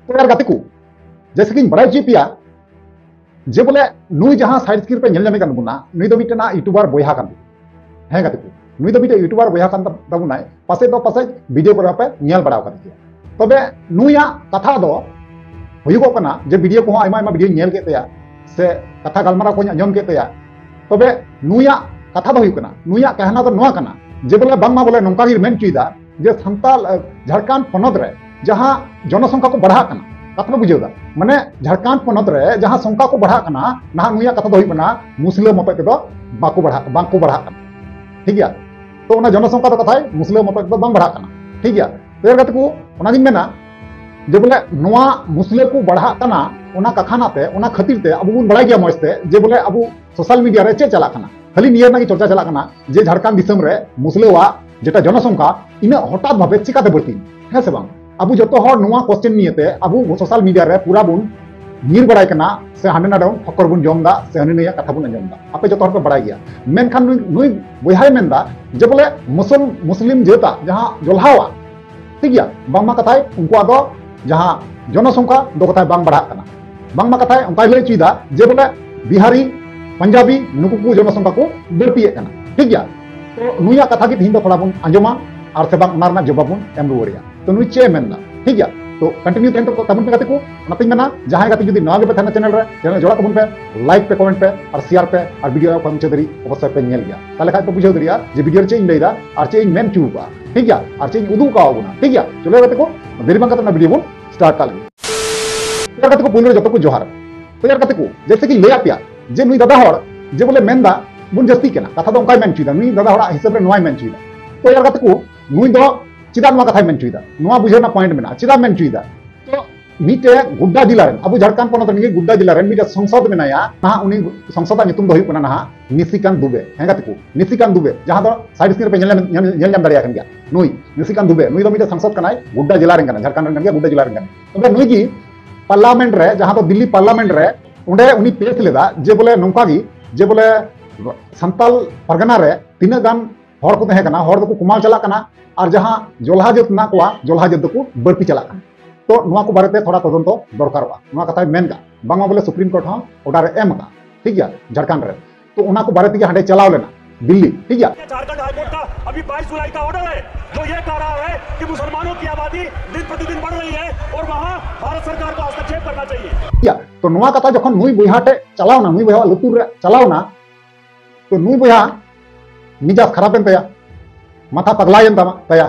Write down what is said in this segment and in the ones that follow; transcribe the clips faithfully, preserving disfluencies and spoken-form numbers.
ᱛᱚ ᱭᱟᱨ ᱜᱟᱛᱮ ᱠᱚ, ᱡᱮᱭᱥᱮ ᱠᱤᱧ ᱵᱟᱲᱟᱭ ᱦᱚᱪᱚᱭᱮᱫ ᱯᱮᱭᱟ ᱡᱮ ᱵᱚᱞᱮ ᱱᱩᱭ ᱡᱟᱦᱟᱸ side screen ᱨᱮ ᱯᱮ ᱧᱮᱞ ᱧᱟᱢᱮ ᱠᱟᱱ ᱵᱚᱱᱟ, ᱱᱩᱭ ᱫᱚ ᱢᱤᱫᱴᱮᱱ ᱦᱟᱸᱜ YouTuber ᱵᱚᱭᱦᱟ ᱠᱟᱱ ᱛᱟᱵᱚᱱᱟ᱾ ᱦᱮᱸ ᱜᱟᱛᱮ ᱠᱚ, ᱱᱩᱭ ᱫᱚ ᱢᱤᱫᱴᱮᱱ YouTuber ᱵᱚᱭᱦᱟ ᱠᱟᱱ ᱛᱟᱵᱚᱱᱟᱭ, ᱯᱟᱥᱮᱡ ᱫᱚ ᱯᱟᱥᱮᱡ video ᱠᱚᱨᱮ ᱯᱮ ᱧᱮᱞ ᱵᱟᱲᱟ ᱟᱠᱟᱫ ᱜᱮᱭᱟ᱾ ᱛᱚᱵᱮ ᱱᱩᱭᱟᱜ ᱠᱟᱛᱷᱟ ᱫᱚ ᱦᱩᱭᱩᱜᱚᱜ ᱠᱟᱱᱟ ᱡᱮ video ᱠᱚᱦᱚᱸ ᱟᱭᱢᱟ ᱟᱭᱢᱟ video ᱧᱮᱞ ᱠᱮᱫ ᱛᱟᱭᱟ, ᱥᱮ ᱠᱟᱛᱷᱟ ᱜᱟᱞᱢᱟᱨᱟᱣ ᱠᱚᱧ ᱟᱸᱡᱚᱢ ᱠᱮᱫ ᱛᱟᱭᱟ᱾ ᱛᱚᱵᱮ ᱱᱩᱭᱟᱜ ᱠᱟᱛᱷᱟ ᱫᱚ ᱦᱩᱭᱩᱜ ᱠᱟᱱᱟ, ᱱᱩᱭᱟᱜ ᱠᱟᱦᱱᱟ ᱫᱚ ᱱᱚᱣᱟ ᱠᱟᱱᱟ ᱡᱮ ᱵᱚᱞᱮ ᱵᱟᱝᱢᱟ ᱵᱚᱞᱮ ᱱᱚᱝᱠᱟ ᱜᱮ ᱢᱮᱱ ᱦᱚᱪᱚᱭᱮᱫᱟ ᱡᱮ ᱥᱟᱱᱛᱟᱞ, ᱮ, ᱡᱷᱟᱲᱠᱷᱚᱸᱰ ᱯᱚᱱᱚᱛ ᱨᱮ ᱡᱟᱦᱟᱸ ᱡᱚᱱᱚᱥᱚᱝᱠᱷᱟ ᱠᱚ ᱵᱟᱲᱦᱟᱜ ᱠᱟᱱᱟ, ᱠᱟᱛᱷᱟ ᱯᱮ ᱵᱩᱡᱷᱟᱹᱣ ᱫᱟ? ᱢᱟᱱᱮ ᱡᱷᱟᱲᱠᱷᱚᱸᱰ ᱯᱚᱱᱚᱛ ᱨᱮ ᱡᱟᱦᱟᱸ ᱥᱚᱝᱠᱷᱟ ᱠᱚ ᱵᱟᱲᱦᱟᱜ ᱠᱟᱱᱟ, ᱱᱟᱦᱟᱜ ᱱᱩᱭᱟᱜ ᱠᱟᱛᱷᱟ ᱫᱚ ᱦᱩᱭᱩᱜ ᱠᱟᱱᱟ ᱢᱩᱥᱞᱟᱹ ᱢᱚᱛᱚᱡ ᱛᱮᱫᱚ ᱵᱟᱠᱚ ᱵᱟᱲᱦᱟᱜ, ᱵᱟᱝᱠᱚ ᱵᱟᱲᱦᱟᱜ ᱠᱟᱱᱟ᱾ ᱴᱷᱤᱠ ᱜᱮᱭᱟ? ᱛᱚ ᱚᱱᱟ ᱡᱚᱱᱚᱥᱚᱝᱠᱷᱟ ᱫᱚ ᱠᱟᱛᱷᱟᱭ ᱢᱩᱥᱞᱟᱹ ᱢᱚᱛᱚᱡ ᱛᱮᱫᱚ ᱵᱟᱝ ᱵᱟᱲᱦᱟᱜ ᱠᱟᱱᱟ᱾ ᱴᱷᱤᱠ ᱜᱮᱭᱟ? ᱛᱚ ᱭᱟᱨ ᱜᱟᱛᱮ ᱠᱚ, ᱚᱱᱟᱜᱤᱧ ᱢᱮᱱᱟ ᱡᱮ ᱵᱚᱞᱮ ᱱᱚᱣᱟ ᱢᱩᱥᱞᱟᱹ ᱠᱚ ᱵᱟᱲᱦᱟᱜ ᱠᱟᱱᱟ, ᱚᱱᱟ ᱠᱟᱠᱷᱟᱱᱟ ᱛᱮ, ᱚᱱᱟ ᱠᱷᱟᱹᱛᱤᱨ ᱛᱮ ᱟᱵᱚ ᱵᱚᱱ ᱵᱟᱲᱟᱭ ᱜᱮᱭᱟ ᱢᱚᱡᱽ ᱛᱮ ᱡᱮ ᱵᱚᱞᱮ ᱟᱵᱚ social media ᱨᱮ ᱪᱮᱫ ᱪᱟᱞᱟᱜ ᱠᱟᱱᱟ, ᱠᱷᱟᱹᱞᱤ ᱱᱤᱭᱟᱹ ᱨᱮᱱᱟᱜ ᱜᱮ ᱪᱚᱨᱪᱟ ᱪᱟᱞᱟᱜ ᱠᱟᱱᱟ ᱡᱮ ᱡᱷᱟᱲᱠᱷᱚᱸᱰ ᱫᱤᱥᱚᱢ ᱨᱮ ᱢᱩᱥᱞᱟᱹᱣᱟᱜ ᱡᱮᱴᱟ ᱡᱚᱱᱚᱥᱚᱝᱠᱷᱟ ᱤᱱᱟᱹᱜ ᱦᱚᱴᱟᱛ ᱵᱷᱟᱵᱮ ᱪᱤᱠᱟᱛᱮ ᱵᱟᱹᱲᱛᱤᱭᱮᱱᱟ, ᱦᱮᱸ ᱥᱮ ᱵᱟᱝ? ᱟᱵᱚ ᱡᱚᱛᱚ ᱦᱚᱲ ᱱᱚᱣᱟ question ᱱᱤᱭᱮ ᱛᱮ ᱟᱵᱚ social media ᱨᱮ ᱯᱩᱨᱟ ᱵᱚᱱ ᱧᱤᱨ ᱵᱟᱲᱟᱭ ᱠᱟᱱᱟ, ᱥᱮ ᱦᱟᱸᱰᱮ ᱱᱟᱰᱮ ᱵᱚᱱ ᱴᱷᱚᱠᱠᱚᱨ ᱵᱚᱱ ᱡᱚᱢ ᱮᱫᱟ, ᱥᱮ ᱦᱟᱹᱱᱤ ᱱᱟᱹᱭᱟᱜ ᱠᱟᱛᱷᱟ ᱵᱚᱱ ᱟᱸᱡᱚᱢ ᱮᱫᱟ᱾ ᱟᱯᱮ ᱡᱚᱛᱚ ᱦᱚᱲ ᱯᱮ ᱵᱟᱲᱟᱭ ᱜᱮᱭᱟ᱾ ᱢᱮᱱᱠᱷᱟᱱ ᱱᱩᱭ, ᱱᱩᱭ ᱵᱚᱭᱦᱟᱭ ᱢᱮᱱᱫᱟ ᱡᱮ ᱵᱚᱞᱮ ᱢᱩᱥᱚᱞ-, ᱢᱩᱥᱞᱤᱢ ᱡᱟᱹᱛᱟᱜ ᱡᱟᱦᱟᱸ ᱡᱚᱞᱦᱟᱣᱟᱜ, ᱴᱷᱤᱠ ᱜᱮᱭᱟ, ᱵᱟᱝᱢᱟ ᱠᱟᱛᱷᱟᱭ ᱩᱱᱠᱩᱣᱟᱜ ᱫᱚ ᱡᱟᱦᱟᱸ ᱡᱚᱱᱚᱥᱚᱝᱠᱷᱟ ᱫᱚ ᱠᱟᱛᱷᱟᱭ ᱵᱟᱝ ᱵᱟᱲᱦᱟᱜ ᱠᱟᱱᱟ᱾ ᱵᱟᱝᱢᱟ ᱠᱟᱛᱷᱟᱭ ᱚᱱᱠᱟᱭ ᱞᱟᱹᱭ ᱦᱚᱪᱚᱭᱮᱫᱟ ᱡᱮ ᱵᱚᱞᱮ ᱵᱤᱦᱟᱨᱤ, ᱯᱟᱧᱡᱟᱵᱤ, ᱱᱩᱠᱩ ᱠᱚ ᱡᱚᱱᱚᱥᱚᱝᱠᱷᱟ ᱠᱚ ᱵᱟᱹᱲᱛᱤᱭᱮᱫ ᱠᱟᱱᱟ᱾ ᱴᱷᱤᱠ ᱜᱮᱭᱟ? ᱛᱚ ᱱᱩᱭᱟᱜ ᱠᱟᱛᱷᱟ ᱜᱮ ᱛᱤᱦᱤᱧ ᱫᱚ ᱛᱷᱚᱲᱟ ᱵᱚᱱ ᱟᱸᱡᱚᱢᱟ ᱟᱨ ᱥᱮ ᱵᱟᱝ ᱚᱱᱟ ᱨᱮᱱᱟᱜ ᱡᱚᱵᱟᱵ ᱵᱚᱱ ᱮᱢ ᱨᱩᱣᱟᱹᱲᱮᱭᱟ᱾ ᱛᱚ ᱱᱩᱭ ᱪᱮᱫ ᱮ ᱢᱮᱱᱫᱟ? ᱴᱷᱤᱠ ᱜᱮᱭᱟ? ᱛᱚ continue ᱛᱟᱦᱮᱱ ᱛᱟᱵᱚᱱ ᱯᱮ ᱜᱟᱛᱮ ᱠᱚ᱾ ᱚᱱᱟᱛᱤᱧ ᱢᱮᱱᱟ ᱡᱟᱦᱟᱸᱭ ᱜᱟᱛᱮ ᱡᱩᱫᱤ ᱱᱟᱣᱟ ᱜᱮᱯᱮ ᱛᱟᱦᱮᱱᱟ channel ᱨᱮ, channel ᱡᱚᱲᱟᱣ ᱛᱟᱵᱚᱱ ᱯᱮ, like ᱯᱮ, comment ᱯᱮ ᱟᱨ share ᱯᱮ ᱟᱨ video ᱠᱚ ᱢᱩᱪᱟᱹᱫ ᱫᱷᱟᱹᱨᱤᱡ ᱚᱵᱚᱥᱥᱳᱭ ᱯᱮ ᱧᱮᱞ ᱜᱮᱭᱟ᱾ ᱛᱟᱦᱞᱮ ᱠᱷᱟᱡ ᱯᱮ ᱵᱩᱡᱷᱟᱹᱣ ᱫᱟᱲᱮᱭᱟᱜᱼᱟ ᱡᱮ video ᱨᱮ ᱪᱮᱫ ᱤᱧ ᱞᱟᱹᱭᱫᱟ ᱟᱨ ᱪᱮᱫ ᱤᱧ ᱢᱮᱱ ᱦᱚᱪᱚ ᱟᱠᱟᱫᱼᱟ᱾ ᱴᱷᱤᱠ ᱜᱮᱭᱟ? ᱟᱨ ᱪᱮᱫ ᱤᱧ ᱩᱫᱩᱜ ᱟᱠᱟᱫ ᱵᱚᱱᱟ᱾ ᱴᱷᱤᱠ ᱜᱮᱭᱟ? ᱪᱚᱞᱚ ᱜᱟᱛᱮ ᱠᱚ, ᱫᱮᱨᱤ ᱵᱟᱝ ᱠᱟᱛᱮ ᱚᱱᱟ video ᱵᱚᱱ start ᱠᱟᱜ ᱞᱮᱜᱮ᱾ ᱛᱚ ᱭᱟᱨ ᱜᱟᱛᱮ ᱠᱚ, ᱯᱳᱭᱞᱳ ᱨᱮ ᱡᱚᱛᱚ ᱠᱚ ᱡᱚᱦᱟᱨ᱾ ᱛᱚ ᱭᱟᱨ ᱜᱟᱛᱮ ᱠᱚ, ᱡᱮᱭᱥᱮ ᱠᱤᱧ ᱞᱟᱹᱭᱟᱫ ᱯᱮᱭᱟ ᱡᱮ ᱱᱩᱭ ᱫᱟᱫᱟ ᱦᱚᱲ ᱡᱮ ᱵᱚᱞᱮ ᱢᱮᱱᱫᱟ ᱵᱚᱱ ᱡᱟᱹᱥᱛᱤ ᱠᱟᱱᱟ, ᱠᱟᱛᱷᱟ ᱫᱚ ᱚᱱᱠᱟᱭ ᱢᱮᱱ ᱦᱚᱪᱚᱭᱮᱫᱟ, ᱱᱩᱭ ᱫᱟᱫᱟ ᱦᱚᱲᱟᱜ ᱦᱤᱥᱟᱹᱵ ᱨᱮ ᱱᱚᱣᱟᱭ ᱢᱮᱱ ᱦᱚᱪᱚᱭᱮᱫᱟ᱾ ᱛᱚ ᱭᱟᱨ ᱜᱟᱛᱮ ᱠᱚ, ᱱᱩᱭ ᱫᱚ ᱪᱮᱫᱟᱜ ᱱᱚᱣᱟ ᱠᱟᱛᱷᱟᱭ ᱢᱮᱱ ᱦᱚᱪᱚᱭᱮᱫᱟ? ᱱᱚᱣᱟ ᱵᱩᱡᱷᱟᱹᱣ ᱨᱮᱱᱟᱜ point ᱢᱮᱱᱟᱜᱼᱟ, ᱪᱮᱫᱟᱜ ᱢᱮᱱ ᱦᱚᱪᱚᱭᱮᱫᱟ? ᱛᱚ ᱢᱤᱫᱴᱮᱡ ᱜᱳᱰᱰᱟ ᱡᱮᱞᱟ ᱨᱮᱱ, ᱟᱵᱚ ᱡᱷᱟᱲᱠᱷᱚᱸᱰ ᱯᱚᱱᱚᱛ ᱨᱮᱱ ᱜᱮ ᱜᱳᱰᱰᱟ ᱡᱮᱞᱟ ᱨᱮᱱ ᱢᱤᱫᱴᱮᱡ ᱥᱚᱝᱥᱚᱫ ᱢᱮᱱᱟᱭᱟ, ᱱᱟᱦᱟᱜ ᱩᱱᱤ ᱥᱚᱝᱥᱚᱫᱟᱜ ᱧᱩᱛᱩᱢ ᱫᱚ ᱦᱩᱭᱩᱜ ᱠᱟᱱᱟ ᱱᱟᱦᱟᱜ ᱱᱤᱥᱤᱠᱟᱱᱛ ᱫᱩᱵᱮ᱾ ᱦᱮᱸ ᱜᱟᱛᱮ ᱠᱚ, ᱱᱤᱥᱤᱠᱟᱱᱛ ᱫᱩᱵᱮ, ᱡᱟᱦᱟᱸ ᱫᱚ side screen ᱨᱮᱯᱮ ᱧᱮᱞ ᱧᱟᱢ, ᱧᱮᱞ, ᱧᱮᱞ ᱧᱟᱢ ᱫᱟᱲᱮᱭᱟᱜ ᱠᱟᱱ ᱜᱮᱭᱟ᱾ ᱱᱩᱭ ᱱᱤᱥᱤᱠᱟᱱᱛ ᱫᱩᱵᱮ, ᱱᱩᱭ ᱫᱚ ᱢᱤᱫᱴᱮᱡ ᱥᱚᱝᱥᱚᱫ ᱠᱟᱱᱟᱭ, ᱜᱳᱰᱰᱟ ᱡᱮᱞᱟ ᱨᱮᱱ ᱠᱟᱱᱟᱭ, ᱡᱷᱟᱲᱠᱷᱚᱸᱰ ᱨᱮᱱ ᱠᱟᱱ ᱜᱮᱭᱟ, ᱜᱳᱰᱰᱟ ᱡᱮᱞᱟ ᱨᱮᱱ ᱠᱟᱱᱟᱭ᱾ ᱛᱚᱵᱮ ᱱᱩᱭ ᱜᱮ parliament ᱨᱮ, ᱡᱟᱦᱟᱸ ᱫᱚ ᱫᱤᱞᱞᱤ parliament ᱨᱮ, ᱚᱸᱰᱮ ᱩᱱᱤ ᱯᱮᱥ ᱞᱮᱫᱟ ᱡᱮ ᱵᱚᱞᱮ ᱱᱚᱝᱠᱟ ᱜᱮ, ᱡᱮ ᱵᱚᱞᱮ ᱥᱟᱱᱛᱟᱞ ᱯᱟᱨᱜᱟᱱᱟ ᱨᱮ ᱛᱤᱱᱟᱹᱜ ᱜᱟᱱ ᱦᱚᱲ ᱠᱚ ᱛᱟᱦᱮᱸ ᱠᱟᱱᱟ, ᱦᱚᱲ ᱫᱚᱠᱚ ᱠᱚᱢᱟᱣ ᱪᱟᱞᱟᱜ ᱠᱟᱱᱟ, ᱟᱨ ᱡᱟᱦᱟᱸ ᱡᱚᱞᱦᱟ ᱡᱟᱹᱛ ᱢᱮᱱᱟᱜ ᱠᱚᱣᱟ, ᱡᱚᱞᱦᱟ ᱡᱟᱹᱛ ᱫᱚᱠᱚ ᱵᱟᱹᱲᱛᱤ ᱪᱟᱞᱟᱜ ᱠᱟᱱᱟ᱾ ᱛᱚ ᱱᱚᱣᱟ ᱠᱚ ᱵᱟᱨᱮᱛᱮ ᱛᱷᱚᱲᱟ ᱛᱚᱫᱚᱱᱛᱚ ᱫᱚᱨᱠᱟᱨᱚᱜᱼᱟ᱾ ᱱᱚᱣᱟ ᱠᱟᱛᱷᱟᱭ ᱢᱮᱱ ᱠᱟᱜ, ᱵᱟᱝᱢᱟ ᱵᱚᱞᱮ ᱥᱩᱯᱨᱤᱢ ᱠᱳᱨᱴ ᱦᱚᱸ ᱚᱨᱰᱟᱨ ᱮ ᱮᱢ ᱠᱟᱜ, ᱴᱷᱤᱠ ᱜᱮᱭᱟ, ᱡᱷᱟᱲᱠᱷᱚᱸᱰ ᱨᱮ᱾ ᱛᱚ ᱚᱱᱟ ᱠᱚ ᱵᱟᱨᱮ ᱛᱮᱜᱮ ᱦᱟᱸᱰᱮ ᱪᱟᱞᱟᱣ ᱞᱮᱱᱟ ᱫᱤᱞᱞᱤ, ᱴᱷᱤᱠ ᱜᱮᱭᱟ᱾ झारखंड हाईकोर्ट का अभी बाईस जुलाई का ऑर्डर है, जो ये कह रहा है कि मुसलमानों की आबादी दिन प्रतिदिन बढ़ रही है और वहां भारत सरकार को हस्तक्षेप करना चाहिए। ᱴᱷᱤᱠ ᱜᱮᱭᱟ, ᱛᱚ ᱱᱚᱣᱟ ᱠᱟᱛᱷᱟ ᱡᱚᱠᱷᱚᱱ ᱱᱩᱭ ᱵᱚᱭᱦᱟ ᱴᱷᱮᱡ ᱪᱟᱞᱟᱣᱱᱟ, ᱱᱩᱭ ᱵᱚᱭᱦᱟ ᱞᱩᱛᱩᱨ ᱨᱮ ᱪᱟᱞᱟᱣᱱᱟ, ᱛᱚ ᱱᱩᱭ ᱵᱚᱭᱦᱟ ᱢᱤᱡᱟᱡᱽ ᱠᱷᱟᱨᱟᱯ ᱮᱱ ᱛᱟᱭᱟ, ᱢᱟᱛᱷᱟ ᱯᱟᱜᱽᱞᱟᱭᱮᱱ ᱛᱟᱢᱟ ᱛᱟᱭᱟ᱾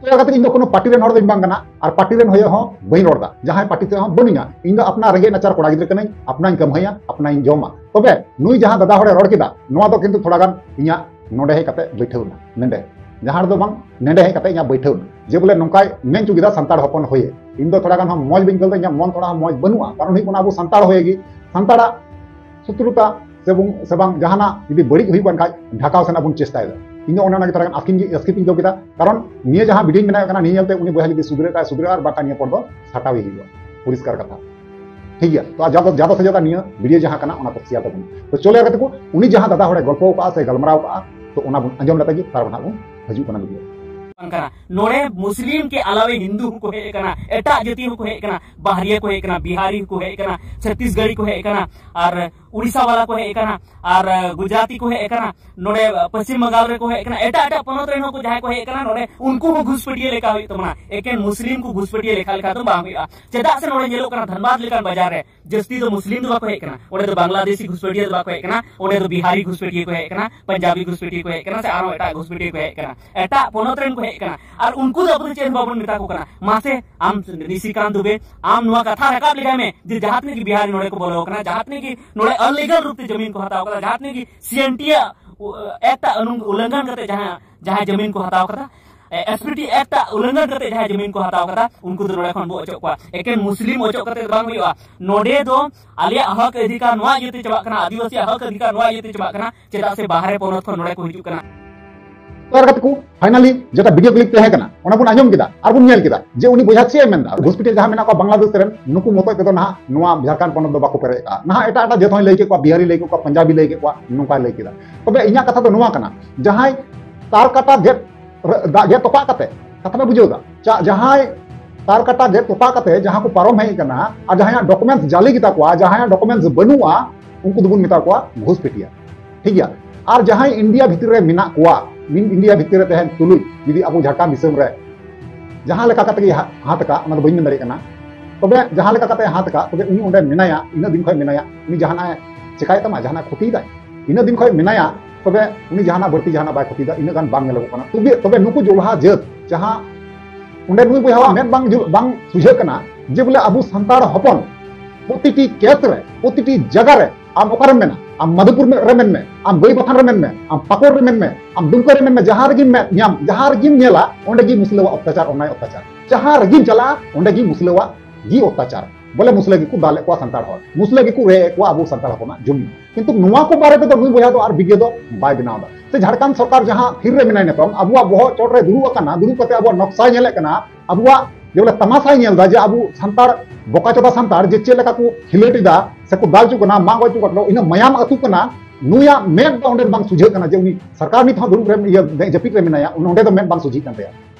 ᱛᱚ ᱚᱱᱟ ᱠᱟᱛᱮ ᱤᱧ ᱫᱚ ᱠᱳᱱᱳ ᱯᱟᱨᱴᱤ ᱨᱮᱱ ᱦᱚᱲ ᱫᱚᱧ ᱵᱟᱝ ᱠᱟᱱᱟ, ᱟᱨ ᱯᱟᱨᱴᱤ ᱨᱮᱱ ᱦᱚᱭᱚ ᱦᱚᱸ ᱵᱟᱹᱧ ᱨᱚᱲ ᱫᱟ, ᱡᱟᱦᱟᱸᱭ ᱯᱟᱨᱴᱤ ᱛᱮ ᱦᱚᱸ ᱵᱟᱹᱱᱩᱧᱟ᱾ ᱤᱧ ᱫᱚ ᱟᱯᱱᱟᱨ ᱨᱮᱸᱜᱮᱡ ᱱᱟᱪᱟᱨ ᱠᱚᱲᱟ ᱜᱤᱫᱽᱨᱟᱹ ᱠᱟᱹᱱᱟᱹᱧ, ᱟᱯᱱᱟᱧ ᱠᱟᱹᱢᱦᱟᱹᱭᱟ, ᱟᱯᱱᱟᱧ ᱡᱚᱢᱟ᱾ ᱛᱚᱵᱮ ᱱᱩᱭ ᱡᱟᱦᱟᱸ ᱫᱟᱫᱟ ᱦᱚᱲᱮ ᱨᱚᱲ ᱠᱮᱫᱟ, ᱱᱚᱣᱟ ᱫᱚ ᱠᱤᱱᱛᱩ ᱛᱷᱚᱲᱟ ᱜᱟᱱ ᱤᱧᱟᱹᱜ ᱱᱚᱰᱮ ᱦᱮᱡ ᱠᱟᱛᱮ ᱵᱟᱹᱭᱴᱷᱟᱹᱣ ᱮᱱᱟ, ᱱᱚᱰᱮ ᱡᱟᱦᱟᱸ ᱨᱮᱫᱚ ᱵᱟᱝ, ᱱᱚᱰᱮ ᱦᱮᱡ ᱠᱟᱛᱮ ᱤᱧᱟᱹᱜ ᱵᱟᱹᱭᱴᱷᱟᱹᱣ ᱮᱱᱟ, ᱡᱮ ᱵᱚᱞᱮ ᱱᱚᱝᱠᱟᱭ ᱢᱮᱱ ᱦᱚᱪᱚ ᱠᱮᱫᱟ ᱥᱟᱱᱛᱟᱲ ᱦᱚᱯᱚᱱ ᱦᱚᱭᱮ᱾ ᱤᱧ ᱫᱚ ᱛᱷᱚᱲᱟ ᱜᱟᱱ ᱦᱚᱸ ᱢᱚᱡᱽ ᱵᱟᱹᱧ ᱟᱹᱭᱠᱟᱹᱣ ᱫᱟ, ᱤᱧᱟᱹᱜ ᱢᱚᱱ ᱛᱷᱚᱲᱟ ᱦᱚᱸ ᱢᱚᱡᱽ ᱵᱟᱹᱱᱩᱜᱼᱟ, ᱠᱟᱨᱚᱱ ᱦᱩᱭᱩᱜ ᱠᱟᱱᱟ ᱟᱵᱚ ᱥᱟᱱᱛᱟᱲ ᱦᱚᱭᱮ ᱜᱮ ᱥᱟᱱᱛᱟᱲᱟᱜ ᱥᱩᱛᱨᱩᱛᱟ ᱥᱮ ᱵᱚᱝ-, ᱥᱮ ᱵᱟᱝ ᱡᱟᱦᱟᱱᱟᱜ ᱡᱩᱫᱤ ᱵᱟᱹᱲᱤᱡ ᱦᱩᱭᱩᱜ ᱠᱟᱱ ᱠᱷᱟᱡ ᱰᱷᱟᱠᱟᱣ ᱥᱮᱱᱟᱜ ᱵᱚᱱ ᱪᱮᱥᱴᱟᱭᱮᱫᱟ᱾ ᱤᱧ ᱫᱚ ᱚᱱᱮ ᱚᱱᱟ ᱜᱮ ᱛᱷᱚᱲᱟ ᱜᱟᱱ ᱟᱥᱠᱤᱧ ᱜᱮ, ᱟᱥᱠᱤᱛ ᱤᱧ ᱟᱹᱭᱠᱟᱹᱣ ᱠᱮᱫᱟ, ᱠᱟᱨᱚᱱ ᱱᱤᱭᱟᱹ ᱡᱟᱦᱟᱸ ᱵᱷᱤᱰᱤᱭᱳᱧ ᱵᱮᱱᱟᱣᱮᱫ ᱠᱟᱱᱟ, ᱱᱤᱭᱟᱹ ᱧᱮᱞᱛᱮ ᱩᱱᱤ ᱵᱚᱭᱦᱟ ᱡᱩᱫᱤ ᱥᱩᱫᱷᱨᱟᱹᱜ ᱠᱷᱟᱡ ᱥᱩᱫᱷᱨᱟᱹᱜᱼᱟ, ᱟᱨ ᱵᱟᱝᱠᱷᱟᱱ ᱱᱤᱭᱟᱹ ᱯᱚᱨ ᱫᱚ ᱥᱟᱴᱟᱣ ᱜᱮ ᱦᱩᱭᱩᱜᱼᱟ᱾ ᱯᱚᱨᱤᱥᱠᱟᱨ ᱠᱟᱛᱷᱟ, ᱴᱷᱤᱠ ᱜᱮᱭᱟ? ᱛᱚ ᱡᱟᱫᱟ, ᱡᱟᱫᱟ ᱥᱮ ᱡᱟᱫᱟ ᱱᱤᱭᱟᱹ ᱵᱷᱤᱰᱤᱭᱳ ᱡᱟᱦᱟᱸ ᱠᱟᱱᱟ, ᱚᱱᱟ ᱠᱚ ᱥᱮᱭᱟᱨ ᱛᱟᱵᱚᱱ᱾ ᱛᱚ ᱪᱚᱞᱚ ᱭᱟᱨ ᱜᱟᱛᱮ ᱠᱚ, ᱩᱱᱤ ᱡᱟᱦᱟᱸ ᱫᱟᱫᱟ ᱦᱚᱲᱮ ᱜᱚᱞᱯᱚ ᱟᱠᱟᱫᱼᱟ ᱥᱮ ᱜᱟᱞᱢᱟᱨᱟᱣ ᱟᱠᱟᱫᱼᱟ, ᱛᱚ ᱚᱱᱟ ᱵᱚᱱ ᱟᱸᱡᱚᱢ ᱞᱮᱠᱷᱟᱡ ᱜᱮ ᱛᱟᱨᱯᱚᱨ ᱱᱟᱦᱟᱜ ᱵᱚᱱ ᱦᱤᱡᱩᱜ ᱠᱟᱱᱟ ᱵᱷᱤᱰᱤᱭᱳ᱾ ᱵᱟᱝ ᱠᱟᱱᱟ᱾ ᱱᱚᱰᱮ ᱢᱩᱥᱞᱤᱢ ᱠᱮ ᱟᱞᱟᱣᱮ ᱦᱤᱱᱫᱩ ᱦᱚᱸᱠᱚ ᱦᱮᱡ ᱟᱠᱟᱱᱟ, ᱮᱴᱟᱜ ᱡᱟᱹᱛᱤ ᱦᱚᱸᱠᱚ ᱦᱮᱡ ᱟᱠᱟᱱᱟ, ᱵᱟᱦᱨᱤᱭᱟ ᱠᱚ ᱦᱮᱡ ᱟᱠᱟᱱᱟ, ᱵᱤᱦᱟᱨᱤ ᱦᱚᱸᱠᱚ ᱦᱮᱡ ᱟᱠᱟᱱᱟ, ᱪᱷᱟᱛᱤᱥᱜᱟᱲᱤ ᱠᱚ ᱦᱮᱡ ᱟᱠᱟᱱᱟ, ᱟᱨ ᱩᱲᱤᱥᱥᱟ ᱣᱟᱞᱟ ᱠᱚ ᱦᱮᱡ ᱟᱠᱟᱱᱟ, ᱟᱨ ᱜᱩᱡᱽᱨᱟᱴᱤ ᱠᱚ ᱦᱮᱡ ᱟᱠᱟᱱᱟ, ᱱᱚᱰᱮ ᱯᱚᱥᱪᱤᱢ ᱵᱟᱝᱜᱟᱞ ᱨᱮᱠᱚ ᱦᱮᱡ ᱟᱠᱟᱱᱟ, ᱮᱴᱟᱜ ᱮᱴᱟᱜ ᱯᱚᱱᱚᱛ ᱨᱮᱱ ᱦᱚᱸᱠᱚ ᱡᱟᱦᱟᱸᱭ ᱠᱚ ᱦᱮᱡ ᱟᱠᱟᱱᱟ, ᱱᱚᱰᱮ ᱩᱱᱠᱩ ᱦᱚᱸ ᱜᱷᱩᱥᱯᱟᱹᱴᱤᱭᱟᱹ ᱞᱮᱠᱟ ᱦᱩᱭᱩᱜ ᱛᱟᱵᱚᱱᱟ᱾ ᱮᱠᱮᱱ ᱢᱩᱥᱞᱤᱢ ᱠᱚ ᱜᱷᱩᱥᱯᱟᱹᱴᱤᱭᱟᱹ ᱞᱮᱠᱷᱟ ᱞᱮᱠᱷᱟ ᱫᱚ ᱵᱟᱝ ᱦᱩᱭᱩᱜᱼᱟ᱾ ᱪᱮᱫᱟᱜ ᱥᱮ ᱱᱚᱰᱮ ᱧᱮᱞᱚᱜ ᱠᱟᱱᱟ ᱫᱷᱟᱱᱵᱟᱫᱽ ᱞᱮᱠᱟᱱ ᱵᱟᱡᱟᱨ ᱨᱮ ᱡᱟᱹᱥᱛᱤ ᱫᱚ ᱢᱩᱥᱞᱤᱢ ᱫᱚ ᱵᱟᱠᱚ ᱦᱮᱡ ᱠᱟᱱᱟ, ᱚᱸᱰᱮ ᱫᱚ ᱵᱟᱝᱞᱟᱫᱮᱥᱤ ᱜᱷᱩᱥᱯᱟᱹᱴᱤᱭᱟᱹ ᱫᱚ ᱵᱟᱠᱚ ᱦᱮᱡ ᱠᱟᱱᱟ, ᱚᱸᱰᱮ ᱫᱚ ᱵᱤᱦᱟᱨᱤ ᱜᱷᱩᱥᱯᱟᱹᱴᱤᱭᱟᱹ ᱠᱚ ᱦᱮᱡ ᱠᱟᱱᱟ, ᱯᱟᱧᱡᱟᱵᱤ ᱜᱷᱩᱥᱯᱟᱹᱴᱤᱭᱟᱹ ᱠᱚ ᱦᱮᱡ ᱠᱟᱱᱟ, ᱥᱮ ᱟᱨᱦᱚᱸ ᱮᱴᱟᱜ ᱜᱷᱩᱥᱯᱟᱹᱴᱤᱭᱟᱹ ᱠᱚ ᱦᱮᱡ ᱠᱟᱱᱟ, ᱮᱴᱟᱜ ᱯᱚᱱᱚᱛ ᱨᱮᱱ ᱠᱚ ᱦᱮᱡ ᱠᱟᱱᱟ᱾ ᱟᱨ ᱩᱱᱠᱩ ᱫᱚ ᱟᱵᱚ ᱫᱚ ᱪᱮᱫ ᱦᱚᱸ ᱵᱟᱵᱚᱱ ᱢᱮᱛᱟ ᱠᱚ ᱠᱟᱱᱟ᱾ ᱢᱟᱥᱮ ᱟᱢ ᱱᱤᱥᱤᱠᱟᱱᱛ ᱫᱩᱵᱮ, ᱟᱢ ᱱᱚᱣᱟ ᱠᱟᱛᱷᱟ ᱨᱟᱠᱟᱵ ᱞᱮᱠᱷᱟᱱ ᱢᱮ ᱡᱮ ᱡᱟᱦᱟᱸ ᱛᱤᱱᱟᱹᱜ ᱜᱮ ᱵᱤᱦᱟᱨᱤ ᱱᱚᱰᱮ ᱠᱚ ᱵᱚᱞᱚ ᱟᱠᱟᱱᱟ, ᱡᱟᱦᱟᱸ ᱛᱤᱱᱟᱹᱜ ᱜᱮ ᱱᱚᱰᱮ ᱟᱱᱞᱤᱜᱟᱞ ᱨᱩᱯ ᱛᱮ ᱡᱟᱢᱤᱱ ᱠᱚ ᱦᱟᱛᱟᱣ ᱠᱟᱫᱟ, ᱡᱟᱦᱟᱸ ᱛᱤᱱᱟᱹᱜ ᱜᱮ ᱥᱤ ᱮᱱ ᱴᱤ ᱟᱜ, ᱩ, ᱮᱠᱴ ᱟᱜ ᱩᱞᱚᱝ-, ᱩᱞᱞᱚᱝᱜᱷᱚᱱ ᱠᱟᱛᱮ ᱡᱟᱦᱟᱸ, ᱡᱟᱦᱟᱸ ᱡᱟᱢᱤᱱ ᱠᱚ ᱦᱟᱛᱟᱣ ᱠᱟᱫᱟ, ᱮ, ᱮᱥ ᱯᱤ ᱴᱤ ᱮᱠᱴ ᱟᱜ ᱩᱞᱞᱚᱝᱜᱷᱚᱱ ᱠᱟᱛᱮ ᱡᱟᱦᱟᱸ ᱡᱟᱢᱤᱱ ᱠᱚ ᱦᱟᱛᱟᱣ ᱠᱟᱫᱟ, ᱩᱱᱠᱩ ᱫᱚ ᱱᱚᱰᱮ ᱠᱷᱚᱱ ᱵᱚ ᱚᱪᱚᱜ ᱠᱚᱣᱟ᱾ ᱮᱠᱮᱱ ᱢᱩᱥᱞᱤᱢ ᱚᱪᱚᱜ ᱠᱟᱛᱮ ᱫᱚ ᱵᱟᱝ ᱦᱩᱭᱩᱜᱼᱟ᱾ ᱱᱚᱰᱮ ᱫᱚ ᱟᱞᱮᱭᱟᱜ ᱦᱚᱠ ᱚᱫᱷᱤᱠᱟᱨ ᱱᱚᱣᱟ ᱤᱭᱟᱹᱛᱮ ᱪᱟᱵᱟᱜ ᱠᱟᱱᱟ, ᱟᱹᱫᱤᱵᱟᱹᱥᱤᱭᱟᱜ ᱦᱚᱠ ᱚᱫᱷᱤᱠᱟᱨ ᱱᱚᱣᱟ ᱤᱭᱟᱹᱛᱮ ᱪᱟᱵᱟᱜ ᱠᱟᱱᱟ, ᱪᱮᱫᱟᱜ ᱥᱮ ᱵᱟᱦᱨᱮ ᱯᱚᱱᱚᱛ ᱠᱷᱚᱱ ᱱᱚᱰᱮ ᱠᱚ ᱦᱤᱡᱩᱜ ᱠᱟᱱᱟ᱾ ᱛᱚ ᱜᱟᱛᱮ ᱠᱚ, finally ᱡᱮᱴᱟ ᱵᱷᱤᱰᱤᱭᱳ ᱠᱞᱤᱯ ᱛᱟᱦᱮᱸ ᱠᱟᱱᱟ, ᱚᱱᱟ ᱵᱚᱱ ᱟᱸᱡᱚᱢ ᱠᱮᱫᱟ ᱟᱨ ᱵᱚᱱ ᱧᱮᱞ ᱠᱮᱫᱟ ᱡᱮ ᱩᱱᱤ ᱵᱚᱭᱦᱟ ᱪᱮᱫ ᱮ ᱢᱮᱱᱫᱟ᱾ ᱜᱷᱩᱥᱯᱟᱹᱴᱤᱭᱟᱹ ᱡᱟᱦᱟᱸ ᱢᱮᱱᱟᱜ ᱠᱚᱣᱟ ᱵᱟᱝᱞᱟᱫᱮᱥ ᱨᱮᱱ, ᱱᱩᱠᱩ ᱢᱚᱛᱚᱡ ᱛᱮᱫᱚ ᱱᱟᱦᱟᱜ ᱱᱚᱣᱟ ᱡᱷᱟᱲᱠᱷᱚᱸᱰ ᱯᱚᱱᱚᱛ ᱫᱚ ᱵᱟᱠᱚ ᱯᱮᱨᱮᱡ ᱟᱠᱟᱫᱼᱟ᱾ ᱱᱟᱦᱟᱜ ᱮᱴᱟᱜ ᱮᱴᱟᱜ ᱡᱟᱹᱛ ᱦᱚᱸᱭ ᱞᱟᱹᱭ ᱠᱮᱫ ᱠᱚᱣᱟ, ᱵᱤᱦᱟᱨᱤ ᱞᱟᱹᱭ ᱠᱮᱫ ᱠᱚᱣᱟ, ᱯᱟᱧᱡᱟᱵᱤ ᱞᱟᱹᱭ ᱠᱮᱫ ᱠᱚᱣᱟ, ᱱᱚᱝᱠᱟᱭ ᱞᱟᱹᱭ ᱠᱮᱫᱟ᱾ ᱛᱚᱵᱮ ᱤᱧᱟᱹᱜ ᱠᱟᱛᱷᱟ ᱫᱚ ᱱᱚᱣᱟ ᱠᱟᱱᱟ, ᱡᱟᱦᱟᱸᱭ ᱛᱟᱨ ᱠᱟᱴᱟ ᱜᱮᱫ ᱨᱮ-, ᱫᱟᱜ ᱜᱮᱫ ᱛᱚᱯᱟᱜ ᱠᱟᱛᱮ, ᱠᱟᱛᱷᱟ ᱯᱮ ᱵᱩᱡᱷᱟᱹᱣ ᱫᱟ? ᱪᱟ-, ᱡᱟᱦᱟᱸᱭ ᱛᱟᱨ ᱠᱟᱴᱟ ᱜᱮᱫ ᱛᱚᱯᱟᱜ ᱠᱟᱛᱮ ᱡᱟᱦᱟᱸ ᱠᱚ ᱯᱟᱨᱚᱢ ᱦᱮᱡ ᱟᱠᱟᱱᱟ, ᱟᱨ ᱡᱟᱦᱟᱸᱭᱟᱜ ᱰᱚᱠᱩᱢᱮᱱᱴᱥ ᱡᱟᱞᱤ ᱜᱮᱛᱟ ᱠᱚᱣᱟ, ᱡᱟᱦᱟᱸᱭᱟᱜ ᱰᱚᱠᱩᱢᱮᱱᱴᱥ ᱵᱟᱹᱱᱩᱜᱼᱟ, ᱩᱱᱠᱩ ᱫᱚᱵᱚᱱ ᱢᱮᱛᱟ ᱠᱚᱣᱟ ᱜᱷᱩᱥᱯᱮᱴᱤᱭᱟ᱾ ᱴᱷᱤᱠ ᱜᱮᱭᱟ? ᱟᱨ ᱡᱟᱦᱟᱸᱭ ᱤᱱᱰᱤᱭᱟ ᱵᱷᱤᱛᱨᱤ ᱨᱮ ᱢᱮᱱᱟᱜ ᱠᱚᱣᱟ, ᱢᱤᱱ ᱤᱱᱰᱤᱭᱟ ᱵᱷᱤᱛᱨᱤ ᱨᱮ ᱛᱟᱦᱮᱱ ᱛᱩᱞᱩᱡ ᱡᱩᱫᱤ ᱟᱵᱚ ᱡᱷᱟᱲᱠᱷᱚᱸᱰ ᱫᱤᱥᱚᱢ ᱨᱮ ᱡᱟᱦᱟᱸ ᱞᱮᱠᱟ ᱠᱟᱛᱮ ᱜᱮ ᱦᱟ-, ᱦᱟᱛ ᱟᱠᱟᱫ, ᱚᱱᱟ ᱫᱚ ᱵᱟᱹᱧ ᱢᱮᱱ ᱫᱟᱲᱮᱭᱟᱜ ᱠᱟᱱᱟ, ᱛᱚᱵᱮ ᱡᱟᱦᱟᱸ ᱞᱮᱠᱟ ᱠᱟᱛᱮ ᱦᱟᱛ ᱟᱠᱟᱫ, ᱛᱚᱵᱮ ᱩᱱᱤ ᱚᱸᱰᱮ ᱢᱮᱱᱟᱭᱟ, ᱤᱱᱟᱹᱜ ᱫᱤᱱ ᱠᱷᱚᱱ ᱢᱮᱱᱟᱭᱟ, ᱩᱱᱤ ᱡᱟᱦᱟᱱᱟᱜ ᱮ ᱪᱮᱠᱟᱭᱮᱫ ᱛᱟᱢᱟ, ᱡᱟᱦᱟᱱᱟᱜ ᱠᱷᱚᱛᱤᱭᱮᱫᱟᱭ, ᱤᱱᱟᱹᱜ ᱫᱤᱱ ᱠᱷᱚᱱ ᱢᱮᱱᱟᱭᱟ, ᱛᱚᱵᱮ ᱩᱱᱤ ᱡᱟᱦᱟᱱᱟᱜ ᱵᱟᱹᱲᱛᱤ ᱡᱟᱦᱟᱱᱟᱜ ᱵᱟᱭ ᱠᱷᱚᱛᱤᱭᱮᱫᱟ, ᱤᱱᱟᱹᱜ ᱜᱟᱱ ᱵᱟᱝ ᱧᱮᱞᱚᱜᱚᱜ ᱠᱟᱱᱟ᱾ ᱛᱚᱵᱮ, ᱛᱚᱵᱮ ᱱᱩᱠᱩ ᱡᱚᱞᱦᱟ ᱡᱟᱹᱛ ᱡᱟᱦᱟᱸ ᱚᱸᱰᱮ ᱱᱩᱭ ᱵᱚᱭᱦᱟᱣᱟᱜ ᱢᱮᱫ ᱵᱟᱝ ᱡᱩ-, ᱵᱟᱝ ᱥᱩᱡᱷᱟᱹᱜ ᱠᱟᱱᱟ ᱡᱮ ᱵᱚᱞᱮ ᱟᱵᱚ ᱥᱟᱱᱛᱟᱲ ᱦᱚᱯᱚᱱ ᱯᱨᱚᱛᱤᱴᱤ ᱠᱮᱥ ᱨᱮ, ᱯᱨᱚᱛᱤᱴᱤ ᱡᱟᱭᱜᱟ ᱨᱮ, ᱟᱢ ᱚᱠᱟᱨᱮᱢ ᱢᱮᱱᱟ, ᱟᱢ ᱢᱟᱫᱷᱩᱯᱩᱨ ᱨᱮ ᱢᱮᱱ ᱢᱮ, ᱟᱢ ᱵᱟᱹᱭᱵᱟᱛᱷᱟᱱ ᱨᱮ ᱢᱮᱱ ᱢᱮ, ᱟᱢ ᱯᱟᱠᱩᱲ ᱨᱮ ᱢᱮᱱ ᱢᱮ, ᱟᱢ ᱫᱩᱢᱠᱟ ᱨᱮ ᱢᱮᱱ ᱢᱮ, ᱡᱟᱦᱟᱸ ᱨᱮᱜᱮᱢ ᱢᱮ-, ᱧᱟᱢ, ᱡᱟᱦᱟᱸ ᱨᱮᱜᱮᱢ ᱧᱮᱞᱟ, ᱚᱸᱰᱮ ᱜᱮ ᱢᱩᱥᱞᱟᱹᱣᱟᱜ ᱚᱛᱛᱟᱪᱟᱨ, ᱚᱱᱱᱟᱭ ᱚᱛᱛᱟᱪᱟᱨ᱾ ᱡᱟᱦᱟᱸ ᱨᱮᱜᱮᱢ ᱪᱟᱞᱟᱜᱼᱟ, ᱚᱸᱰᱮ ᱜᱮ ᱢᱩᱥᱞᱟᱹᱣᱟᱜ ᱜᱮ ᱚᱛᱛᱟᱪᱟᱨ᱾ ᱵᱚᱞᱮ ᱢᱩᱥᱞᱟᱹ ᱜᱮᱠᱚ ᱫᱟᱞᱮᱫ ᱠᱚᱣᱟ ᱥᱟᱱᱛᱟᱲ ᱦᱚᱲ, ᱢᱩᱥᱞᱟᱹ ᱜᱮᱠᱚ ᱨᱮᱡ ᱮᱫ ᱠᱚᱣᱟ ᱟᱵᱚ ᱥᱟᱱᱛᱟᱲ ᱦᱚᱯᱚᱱᱟᱜ ᱡᱚᱢᱤ᱾ ᱠᱤᱱᱛᱩ ᱱᱚᱣᱟ ᱠᱚ ᱵᱟᱨᱮ ᱛᱮᱫᱚ ᱱᱩᱭ ᱵᱚᱭᱦᱟ ᱫᱚ ᱟᱨ ᱵᱤᱰᱤᱭᱳ ᱫᱚ ᱵᱟᱭ ᱵᱮᱱᱟᱣ ᱮᱫᱟ᱾ ᱥᱮ ᱡᱷᱟᱲᱠᱷᱚᱸᱰ ᱥᱚᱨᱠᱟᱨ ᱡᱟᱦᱟᱸ ᱛᱷᱤᱨ ᱨᱮ ᱢᱮᱱᱟᱭ ᱱᱤᱛᱚᱝ, ᱟᱵᱚᱣᱟᱜ ᱵᱚᱦᱚᱜ ᱪᱚᱴ ᱨᱮ ᱫᱩᱲᱩᱵ ᱟᱠᱟᱱᱟ, ᱫᱩᱲᱩᱵ ᱠᱟᱛᱮ ᱟᱵᱚᱣᱟᱜ ᱱᱚᱠᱥᱟᱭ ᱧᱮᱞᱮᱫ ᱠᱟᱱᱟ, ᱟᱵᱚᱣᱟᱜ ᱡᱮ ᱵᱚᱞᱮ ᱛᱟᱢᱟᱥᱟᱭ ᱧᱮᱞ ᱮᱫᱟ ᱡᱮ ᱟᱵᱚ ᱥᱟᱱᱛᱟᱲ, ᱵᱚᱠᱟ ᱪᱚᱫᱟ ᱥᱟᱱᱛᱟᱲ ᱡᱮ ᱪᱮᱫ ᱞᱮᱠᱟ ᱠᱚ ᱠᱷᱤᱞᱟᱹᱴ ᱮᱫᱟ, ᱥᱮᱠᱚ ᱫᱟᱞ ᱦᱚᱪᱚ ᱠᱟᱱᱟ, ᱢᱟᱜ ᱜᱚᱡ ᱦᱚᱪᱚ ᱠᱟᱱᱟ, ᱤᱱᱟᱹ ᱢᱟᱭᱟᱢ ᱟᱹᱛᱩ ᱠᱟᱱᱟ, ᱱᱩᱭᱟᱜ ᱢᱮᱫ ᱫᱚ ᱚᱸᱰᱮ ᱫᱚ ᱵᱟᱝ ᱥᱚᱡᱷᱮᱜ ᱠᱟᱱᱟ ᱡᱮ ᱩᱱᱤ ᱥᱚᱨᱠᱟᱨ ᱱᱤᱛ ᱦᱚᱸ ᱫᱩᱲᱩᱵ ᱨᱮ, ᱤᱭᱟᱹ, ᱡᱟᱹᱯᱤᱫ ᱨᱮ ᱢᱮᱱᱟᱭᱟ, ᱱᱚᱸᱰᱮ ᱫᱚ ᱢᱮᱫ ᱵᱟᱝ ᱥᱚᱡᱷᱮᱜ ᱠᱟᱱ ᱛᱟᱭᱟ᱾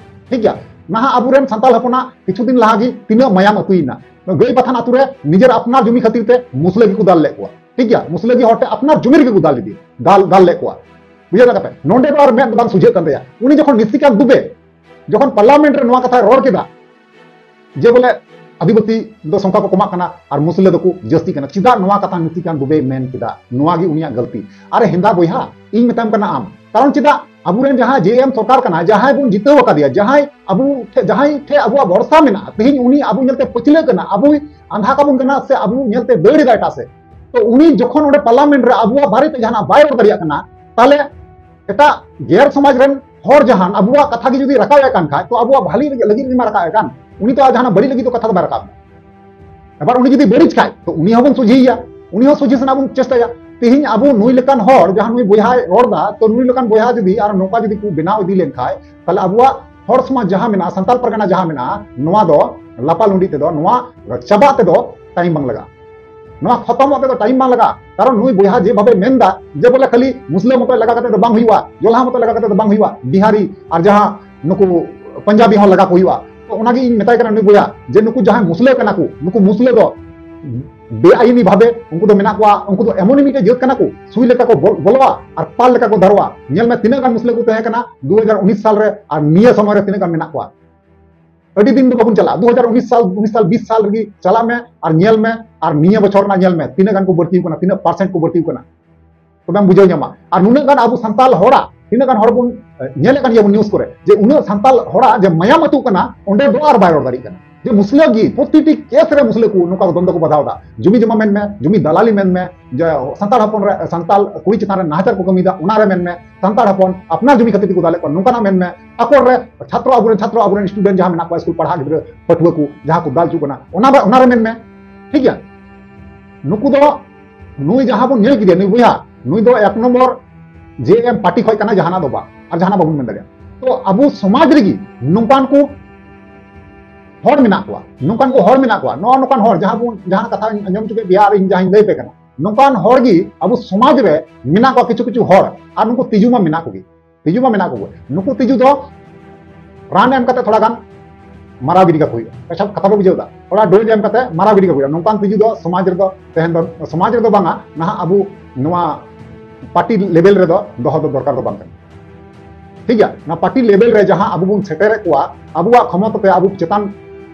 ᱴᱷᱤᱠ ᱜᱮᱭᱟ? ᱱᱟᱦᱟᱜ ᱟᱵᱚᱨᱮᱱ ᱥᱟᱱᱛᱟᱲ ᱦᱚᱯᱚᱱᱟᱜ ᱠᱤᱪᱷᱩ ᱫᱤᱱ ᱞᱟᱦᱟ ᱜᱮ ᱛᱤᱱᱟᱹᱜ ᱢᱟᱭᱟᱢ ᱟᱹᱛᱩᱭᱮᱱᱟ᱾ ᱜᱟᱹᱭ ᱯᱟᱛᱷᱟᱱ ᱟᱹᱛᱩ ᱨᱮ ᱱᱤᱡᱮᱨ ᱟᱯᱱᱟᱨ ᱡᱩᱢᱤ ᱠᱷᱟᱹᱛᱤᱨ ᱛᱮ ᱢᱩᱥᱞᱟᱹ ᱜᱮᱠᱚ ᱫᱟᱞ ᱞᱮᱫ ᱠᱚᱣᱟ᱾ ᱴᱷᱤᱠ ᱜᱮᱭᱟ? ᱢᱩᱥᱞᱟᱹ ᱜᱮ ᱦᱚᱲ ᱴᱷᱮᱱ ᱟᱯᱱᱟᱨ ᱡᱩᱢᱤ ᱨᱮᱜᱮ ᱠᱚ ᱫᱟᱞ ᱞᱮᱫᱮᱭᱟ, ᱫᱟᱞ, ᱫᱟᱞ ᱞᱮᱫ ᱠᱚᱣᱟ᱾ ᱵᱩᱡᱷᱟᱹᱣ ᱫᱟ ᱠᱟᱛᱷᱟ? ᱱᱚᱸᱰᱮ ᱫᱚ ᱟᱨ ᱢᱮᱫ ᱫᱚ ᱵᱟᱝ ᱥᱚᱡᱷᱮᱜ ᱠᱟᱱ ᱛᱟᱭᱟ᱾ ᱩᱱᱤ ᱡᱚᱠᱷᱚᱱ ᱱᱤᱥᱤᱠᱟᱱᱛ ᱫᱩᱵᱮ ᱡᱚᱠᱷᱚᱱ ᱯᱟᱨᱞᱟᱢᱮᱱᱴ ᱨᱮ ᱱᱚᱣᱟ ᱠᱟᱛᱷᱟᱭ ᱨᱚᱲ ᱠᱮᱫᱟ, ᱡᱮ ᱵᱚᱞᱮ ᱟᱹᱫᱤᱵᱟᱹᱥᱤ ᱫᱚ ᱥᱚᱝᱠᱷᱟ ᱠᱚ ᱠᱚᱢᱟᱜ ᱠᱟᱱᱟ ᱟᱨ ᱢᱩᱥᱞᱟᱹ ᱫᱚᱠᱚ ᱡᱟᱹᱥᱛᱤ ᱠᱟᱱᱟ, ᱪᱮᱫᱟᱜ ᱱᱚᱣᱟ ᱠᱟᱛᱷᱟ ᱱᱤᱥᱤᱠᱟᱱᱛ ᱫᱩᱵᱮᱭ ᱢᱮᱱ ᱠᱮᱫᱟ? ᱱᱚᱣᱟ ᱜᱮ ᱩᱱᱤᱭᱟᱜ ᱜᱟᱹᱞᱛᱤ᱾ ᱟᱨᱮ ᱦᱮᱸᱫᱟ ᱵᱚᱭᱦᱟ, ᱤᱧ ᱢᱮᱛᱟᱢ ᱠᱟᱱᱟ ᱟᱢ, ᱠᱟᱨᱚᱱ ᱪᱮᱫᱟᱜ? ᱟᱵᱚᱨᱮᱱ ᱡᱟᱦᱟᱸ ᱡᱮ ᱮᱢ ᱥᱚᱨᱠᱟᱨ ᱠᱟᱱᱟ, ᱡᱟᱦᱟᱸᱭ ᱵᱚᱱ ᱡᱤᱛᱟᱹᱣ ᱟᱠᱟᱫᱮᱭᱟ, ᱡᱟᱦᱟᱸᱭ ᱟᱵᱚ ᱴᱷᱮ-, ᱡᱟᱦᱟᱸᱭ ᱴᱷᱮᱡ ᱟᱵᱚᱣᱟᱜ ᱵᱷᱚᱨᱥᱟ ᱢᱮᱱᱟᱜᱼᱟ, ᱛᱮᱦᱮᱧ ᱩᱱᱤ ᱟᱵᱚ ᱧᱮᱞᱛᱮ ᱯᱟᱹᱪᱷᱞᱟᱹᱜ ᱠᱟᱱᱟ, ᱟᱵᱚᱭ ᱟᱸᱫᱷᱟ ᱠᱟᱵᱚᱱ ᱠᱟᱱᱟ, ᱥᱮ ᱟᱵᱚ ᱧᱮᱞᱛᱮ ᱫᱟᱹᱲ ᱮᱫᱟ ᱮᱴᱟᱜ ᱥᱮᱫ᱾ ᱛᱚ ᱩᱱᱤ ᱡᱚᱠᱷᱚᱱ ᱚᱸᱰᱮ ᱯᱟᱨᱞᱟᱢᱮᱱᱴ ᱨᱮ ᱟᱵᱚᱣᱟᱜ ᱵᱟᱨᱮᱛᱮ ᱡᱟᱦᱟᱱᱟᱜ ᱵᱟᱭ ᱨᱚᱲ ᱫᱟᱲᱮᱭᱟᱜ ᱠᱟᱱᱟ, ᱛᱟᱦᱞᱮ ᱮᱴᱟᱜ ᱜᱮᱨ ᱥᱚᱢᱟᱡᱽ ᱨᱮᱱ ᱦᱚᱲ ᱡᱟᱦᱟᱱ ᱟᱵᱚᱣᱟᱜ ᱠᱟᱛᱷᱟ ᱜᱮ ᱡᱩᱫᱤ ᱨᱟᱠᱟᱵ ᱮᱫ ᱠᱟᱱ ᱠᱷᱟᱡ, ᱛᱚ ᱟᱵᱚᱣᱟᱜ ᱵᱷᱟᱹᱞᱤ ᱞᱟᱹᱜᱤᱫ, ᱞᱟᱹᱜᱤᱫ ᱜᱮ ᱢᱟ ᱨᱟᱠᱟᱵ ᱮᱫ ᱠᱟᱱ, ᱩᱱᱤ ᱛᱚ ᱟᱨ ᱡᱟᱦᱟᱱᱟᱜ ᱵᱟᱹᱲᱤᱡ ᱞᱟᱹᱜᱤᱫ ᱫᱚ ᱠᱟᱛᱷᱟ ᱫᱚ ᱵᱟᱭ ᱨᱟᱠᱟᱵ ᱮᱫᱟ᱾ ᱮᱵᱟᱨ ᱩᱱᱤ ᱡᱩᱫᱤ ᱵᱟᱹᱲᱤᱡ ᱠᱷᱟᱡ, ᱛᱚ ᱩᱱᱤ ᱦᱚᱸᱵᱚᱱ ᱥᱚᱡᱷᱮᱭᱟ, ᱩᱱᱤ ᱦᱚᱸ ᱥᱚᱡᱷᱮ ᱥᱮᱱᱟᱜ ᱵᱚᱱ ᱪᱮᱥᱴᱟᱭᱟ᱾ ᱛᱮᱦᱮᱧ ᱟᱵᱚ ᱱᱩᱭ ᱞᱮᱠᱟᱱ ᱦᱚᱲ, ᱡᱟᱦᱟᱸ ᱱᱩᱭ ᱵᱚᱭᱦᱟᱭ ᱨᱚᱲ ᱮᱫᱟ, ᱛᱚ ᱱᱩᱭ ᱞᱮᱠᱟᱱ ᱵᱚᱭᱦᱟ ᱡᱩᱫᱤ ᱟᱨ ᱱᱚᱝᱠᱟ ᱡᱩᱫᱤ ᱠᱚ ᱵᱮᱱᱟᱣ ᱤᱫᱤ ᱞᱮᱱᱠᱷᱟᱡ, ᱛᱟᱦᱞᱮ ᱟᱵᱚᱣᱟᱜ ᱦᱚᱲ ᱥᱚᱢᱟᱡᱽ ᱡᱟᱦᱟᱸ ᱢᱮᱱᱟᱜᱼᱟ, ᱥᱟᱱᱛᱟᱲ ᱯᱟᱨᱜᱟᱱᱟ ᱡᱟᱦᱟᱸ ᱢᱮᱱᱟᱜᱼᱟ, ᱱᱚᱣᱟ ᱫᱚ ᱞᱟᱯᱟ ᱞᱩᱸᱰᱤ ᱛᱮᱫᱚ, ᱱᱚᱣᱟ ᱪᱟᱵᱟᱜ ᱛᱮᱫᱚ ᱴᱟᱭᱤᱢ ᱵᱟᱝ ᱞᱟᱜᱟᱜᱼᱟ, ᱱᱚᱣᱟ ᱠᱷᱚᱛᱚᱢᱚᱜ ᱛᱮᱫᱚ ᱴᱟᱭᱤᱢ ᱵᱟᱝ ᱞᱟᱜᱟᱜᱼᱟ᱾ ᱠᱟᱨᱚᱱ ᱱᱩᱭ ᱵᱚᱭᱦᱟ ᱡᱮᱵᱷᱟᱵᱮ ᱢᱮᱱᱫᱟ ᱡᱮ ᱵᱚᱞᱮ ᱠᱷᱟᱹᱞᱤ ᱢᱩᱥᱞᱟᱹ ᱢᱚᱛᱚ ᱞᱟᱜᱟ ᱠᱟᱛᱮ ᱫᱚ ᱵᱟᱝ ᱦᱩᱭᱩᱜᱼᱟ, ᱡᱚᱞᱦᱟ ᱢᱚᱛᱚ ᱞᱟᱜᱟ ᱠᱟᱛᱮ ᱫᱚ ᱵᱟᱝ ᱦᱩᱭᱩᱜᱼᱟ, ᱵᱤᱦᱟᱨᱤ ᱟᱨ ᱡᱟᱦᱟᱸ ᱱᱩᱠᱩ ᱯᱟᱧᱡᱟᱵᱤ ᱦᱚᱸ ᱞᱟᱜᱟ ᱠᱚ ᱦᱩᱭᱩᱜᱼᱟ᱾ ᱛᱚ ᱚᱱᱟᱜᱮ ᱤᱧ ᱢᱮᱛᱟᱭ ᱠᱟᱱᱟ ᱱᱩᱭ ᱵᱚᱭᱦᱟ, ᱡᱮ ᱱᱩᱠᱩ ᱡᱟᱦᱟᱸᱭ ᱢᱩᱥᱞᱟᱹ ᱠᱟᱱᱟ ᱠᱚ, ᱱᱩᱠᱩ ᱢᱩᱥᱞᱟᱹ ᱫᱚ ᱵᱮᱟᱭᱤᱱᱤ ᱵᱷᱟᱵᱮ ᱩᱱᱠᱩ ᱫᱚ ᱢᱮᱱᱟᱜ ᱠᱚᱣᱟ, ᱩᱱᱠᱩ ᱫᱚ ᱮᱢᱚᱱ ᱢᱤᱫᱴᱮᱡ ᱡᱟᱹᱛ ᱠᱟᱱᱟ ᱠᱚ, ᱥᱩᱭ ᱞᱮᱠᱟ ᱠᱚ ᱵᱚᱞ-, ᱵᱚᱞᱚᱜᱼᱟ ᱟᱨ ᱯᱟᱞ ᱞᱮᱠᱟ ᱠᱚ ᱫᱟᱨᱚᱜᱼᱟ᱾ ᱧᱮᱞ ᱢᱮ ᱛᱤᱱᱟᱹᱜ ᱜᱟᱱ ᱢᱩᱥᱞᱟᱹ ᱠᱚ ᱛᱟᱦᱮᱸ ᱠᱟᱱᱟ ᱫᱩ ᱦᱟᱡᱟᱨ ᱩᱱᱤᱥ ᱥᱟᱞ ᱨᱮ, ᱟᱨ ᱱᱤᱭᱟᱹ ᱥᱚᱢᱚᱭ ᱨᱮ ᱛᱤᱱᱟᱹᱜ ᱜᱟᱱ ᱢᱮᱱᱟᱜ ᱠᱚᱣᱟ᱾ ᱟᱹᱰᱤ ᱫᱤᱱ ᱫᱚ ᱵᱟᱵᱚᱱ ᱪᱟᱞᱟᱜᱼᱟ, ᱫᱩ ᱦᱟᱡᱟᱨ ᱩᱱᱤᱥ ᱥᱟᱞ, ᱩᱱᱤᱥ ᱥᱟᱞ ᱵᱤᱥ ᱥᱟᱞ ᱨᱮᱜᱮ ᱪᱟᱞᱟᱜ ᱢᱮ ᱟᱨ ᱧᱮᱞ ᱢᱮ, ᱟᱨ ᱱᱤᱭᱟᱹ ᱵᱚᱪᱷᱚᱨ ᱨᱮᱱᱟᱜ ᱧᱮᱞ ᱢᱮ ᱛᱤᱱᱟᱹᱜ ᱜᱟᱱ ᱠᱚ ᱵᱟᱹᱲᱛᱤ ᱠᱟᱱᱟ, ᱛᱤᱱᱟᱹᱜ percent ᱠᱚ ᱵᱟᱹᱲᱛᱤ ᱠᱟᱱᱟ᱾ ᱛᱚᱵᱮᱢ ᱵᱩᱡᱷᱟᱹᱣ ᱧᱟᱢᱟ᱾ ᱟᱨ ᱱᱩᱱᱟᱹᱜ ᱜᱟᱱ ᱟᱵᱚ ᱥᱟᱱᱛᱟᱞ ᱦᱚᱲᱟᱜ, ᱛᱤᱱᱟᱹᱜ ᱜᱟᱱ ᱦᱚᱲ ᱵᱚᱱ, ᱮ, ᱧᱮᱞᱮᱫ ᱠᱟᱱ ᱜᱮᱭᱟ ᱵᱚᱱ news ᱠᱚᱨᱮ, ᱡᱮ ᱩᱱᱟᱹᱜ ᱥᱟᱱᱛᱟᱞ ᱦᱚᱲᱟᱜ ᱡᱮ ᱢᱟᱭᱟᱢ ᱟᱹᱛᱩᱜ ᱠᱟᱱᱟ, ᱚᱸᱰᱮ ᱫᱚ ᱟᱨ ᱵᱟᱭ ᱨᱚᱲ ᱫᱟᱲᱮᱭᱟᱜ ᱠᱟᱱᱟ᱾ ᱡᱮ ᱢᱩᱥᱞᱟᱹ ᱜᱮ, ᱯᱨᱚᱛᱤᱴᱤ case ᱨᱮ ᱢᱩᱥᱞᱟᱹ ᱠᱚ ᱱᱚᱝᱠᱟ ᱫᱚᱱᱫᱚ ᱠᱚ ᱵᱟᱫᱷᱟᱣ ᱮᱫᱟ᱾ ᱡᱩᱢᱤ ᱡᱚᱢᱟ ᱢᱮᱱ ᱢᱮ, ᱡᱩᱢᱤ ᱫᱟᱞᱟᱞᱤ ᱢᱮᱱ ᱢᱮ, ᱡᱮ ᱥᱟᱱᱛᱟᱲ ᱦᱚᱯᱚᱱ ᱨᱮ, ᱥᱟᱱᱛᱟᱞ ᱠᱩᱲᱤ ᱪᱮᱛᱟᱱ ᱨᱮ ᱱᱟᱦᱟᱪᱟᱨ ᱠᱚ ᱠᱟᱹᱢᱤᱭᱮᱫᱟ, ᱚᱱᱟ ᱨᱮ ᱢᱮᱱ ᱢᱮ, ᱥᱟᱱᱛᱟᱲ ᱦᱚᱯᱚᱱ ᱟᱯᱱᱟᱨ ᱡᱩᱢᱤ ᱠᱷᱟᱹᱛᱤᱨ ᱛᱮᱠᱚ ᱫᱟᱞᱮᱫ ᱠᱚᱣᱟ, ᱱᱚᱝᱠᱟᱱᱟᱜ ᱢᱮᱱ ᱢᱮ, ᱟᱠᱚ ᱨᱮ ᱪᱷᱟᱛᱨᱚ, ᱟᱵᱚᱨᱮᱱ ᱪᱷᱟᱛᱨᱚ, ᱟᱵᱚᱨᱮᱱ student ᱡᱟᱦᱟᱸ ᱢᱮᱱᱟᱜ ᱠᱚᱣᱟ, ᱥᱠᱩᱞ ᱯᱟᱲᱦᱟᱜ ᱜᱤᱫᱽᱨᱟᱹ, ᱯᱟᱹᱴᱷᱩᱣᱟᱹ ᱠᱚ ᱡᱟᱦᱟᱸ ᱠᱚ ᱫᱟᱞ ᱦᱚᱪᱚᱜ ᱠᱟᱱᱟ, ᱚᱱᱟ ᱨᱮ, ᱚᱱᱟ ᱨᱮ ᱢᱮᱱ ᱢᱮ᱾ ᱴᱷᱤᱠ ᱜᱮᱭᱟ, ᱱᱩᱠᱩ ᱫᱚ, ᱱᱩᱭ ᱡᱟᱦᱟᱸ ᱵᱚᱱ ᱧᱮᱞ ᱠᱮᱫᱮᱭᱟ, ᱱᱩᱭ ᱵᱚᱭᱦᱟ, ᱱᱩᱭ ᱫᱚ ᱮᱠ ᱱᱚᱢᱵᱚᱨ JM party ᱠᱷᱚᱡ ᱠᱟᱱᱟ, ᱡᱟᱦᱟᱱᱟᱜ ᱫᱚ ᱵᱟᱝ, ᱟᱨ ᱡᱟᱦᱟᱱᱟᱜ ᱵᱟᱵᱚᱱ ᱢᱮᱱ ᱫᱟᱲᱮᱭᱟᱜᱼᱟ᱾ ᱛᱚ ᱟᱵᱚ ᱥᱚᱢᱟᱡᱽ ᱨᱮᱜᱮ ᱱᱚᱝᱠᱟᱱ ᱠᱚ ᱦᱚᱲ ᱢᱮᱱᱟᱜ ᱠᱚᱣᱟ, ᱱᱚᱝᱠᱟᱱ ᱠᱚ ᱦᱚᱲ ᱢᱮᱱᱟᱜ ᱠᱚᱣᱟ, ᱱᱚᱜᱼᱚ ᱱᱚᱝᱠᱟᱱ ᱦᱚᱲ, ᱡᱟᱦᱟᱸ ᱵᱚᱱ, ᱡᱟᱦᱟᱸ ᱠᱟᱛᱷᱟᱧ ᱟᱸᱡᱚᱢ ᱦᱚᱪᱚ ᱠᱮᱫ ᱯᱮᱭᱟ ᱟᱨ ᱤᱧ ᱡᱟᱦᱟᱸᱧ ᱞᱟᱹᱭ ᱯᱮ ᱠᱟᱱᱟ, ᱱᱚᱝᱠᱟᱱ ᱦᱚᱲ ᱜᱮ ᱟᱵᱚ ᱥᱚᱢᱟᱡᱽ ᱨᱮ ᱢᱮᱱᱟᱜ ᱠᱚᱣᱟ ᱠᱤᱪᱷᱩ ᱠᱤᱪᱷᱩ ᱦᱚᱲ, ᱟᱨ ᱱᱩᱠᱩ ᱛᱤᱡᱩ ᱢᱟ ᱢᱮᱱᱟᱜ ᱠᱚᱜᱮ, ᱛᱤᱡᱩ ᱢᱟ ᱢᱮᱱᱟᱜ ᱠᱚᱜᱮ᱾ ᱱᱩᱠᱩ ᱛᱤᱡᱩ ᱫᱚ ᱨᱟᱱ ᱮᱢ ᱠᱟᱛᱮ ᱛᱷᱚᱲᱟ ᱜᱟᱱ ᱢᱟᱨᱟᱣ ᱜᱤᱰᱤ ᱠᱟᱠᱚ ᱦᱩᱭᱩᱜᱼᱟ᱾ ᱟᱪᱪᱷᱟ, ᱠᱟᱛᱷᱟ ᱯᱮ ᱵᱩᱡᱷᱟᱹᱣ ᱫᱟ? ᱛᱷᱚᱲᱟ dose ᱮᱢ ᱠᱟᱛᱮ ᱢᱟᱨᱟᱣ ᱜᱤᱰᱤ ᱠᱟᱠᱚ ᱦᱩᱭᱩᱜᱼᱟ᱾ ᱱᱚᱝᱠᱟᱱ ᱛᱤᱡᱩ ᱫᱚ ᱥᱚᱢᱟᱡᱽ ᱨᱮᱫᱚ ᱛᱟᱦᱮᱱ ᱫᱚ, ᱥᱚᱢᱟᱡᱽ ᱨᱮᱫᱚ ᱵᱟᱝᱟ, ᱱᱟᱦᱟᱜ ᱟᱵᱚ ᱱᱚᱣᱟ party level ᱨᱮᱫᱚ ᱫᱚᱦᱚ ᱫᱚ ᱫᱚᱨᱠᱟᱨ ᱫᱚ ᱵᱟᱝ ᱠᱟᱱᱟ᱾ ᱴᱷᱤᱠ ᱜᱮᱭᱟ, ᱱᱚᱣᱟ party level ᱨᱮ ᱡᱟᱦᱟᱸ ᱟᱵᱚ ᱵᱚᱱ ᱥᱮᱴᱮᱨᱮᱫ ᱠᱚᱣᱟ, ᱟᱵᱚᱣᱟᱜ ᱠᱷᱚᱢᱚᱛᱟ ᱛᱮ ᱟᱵᱚ ᱪᱮᱛᱟᱱ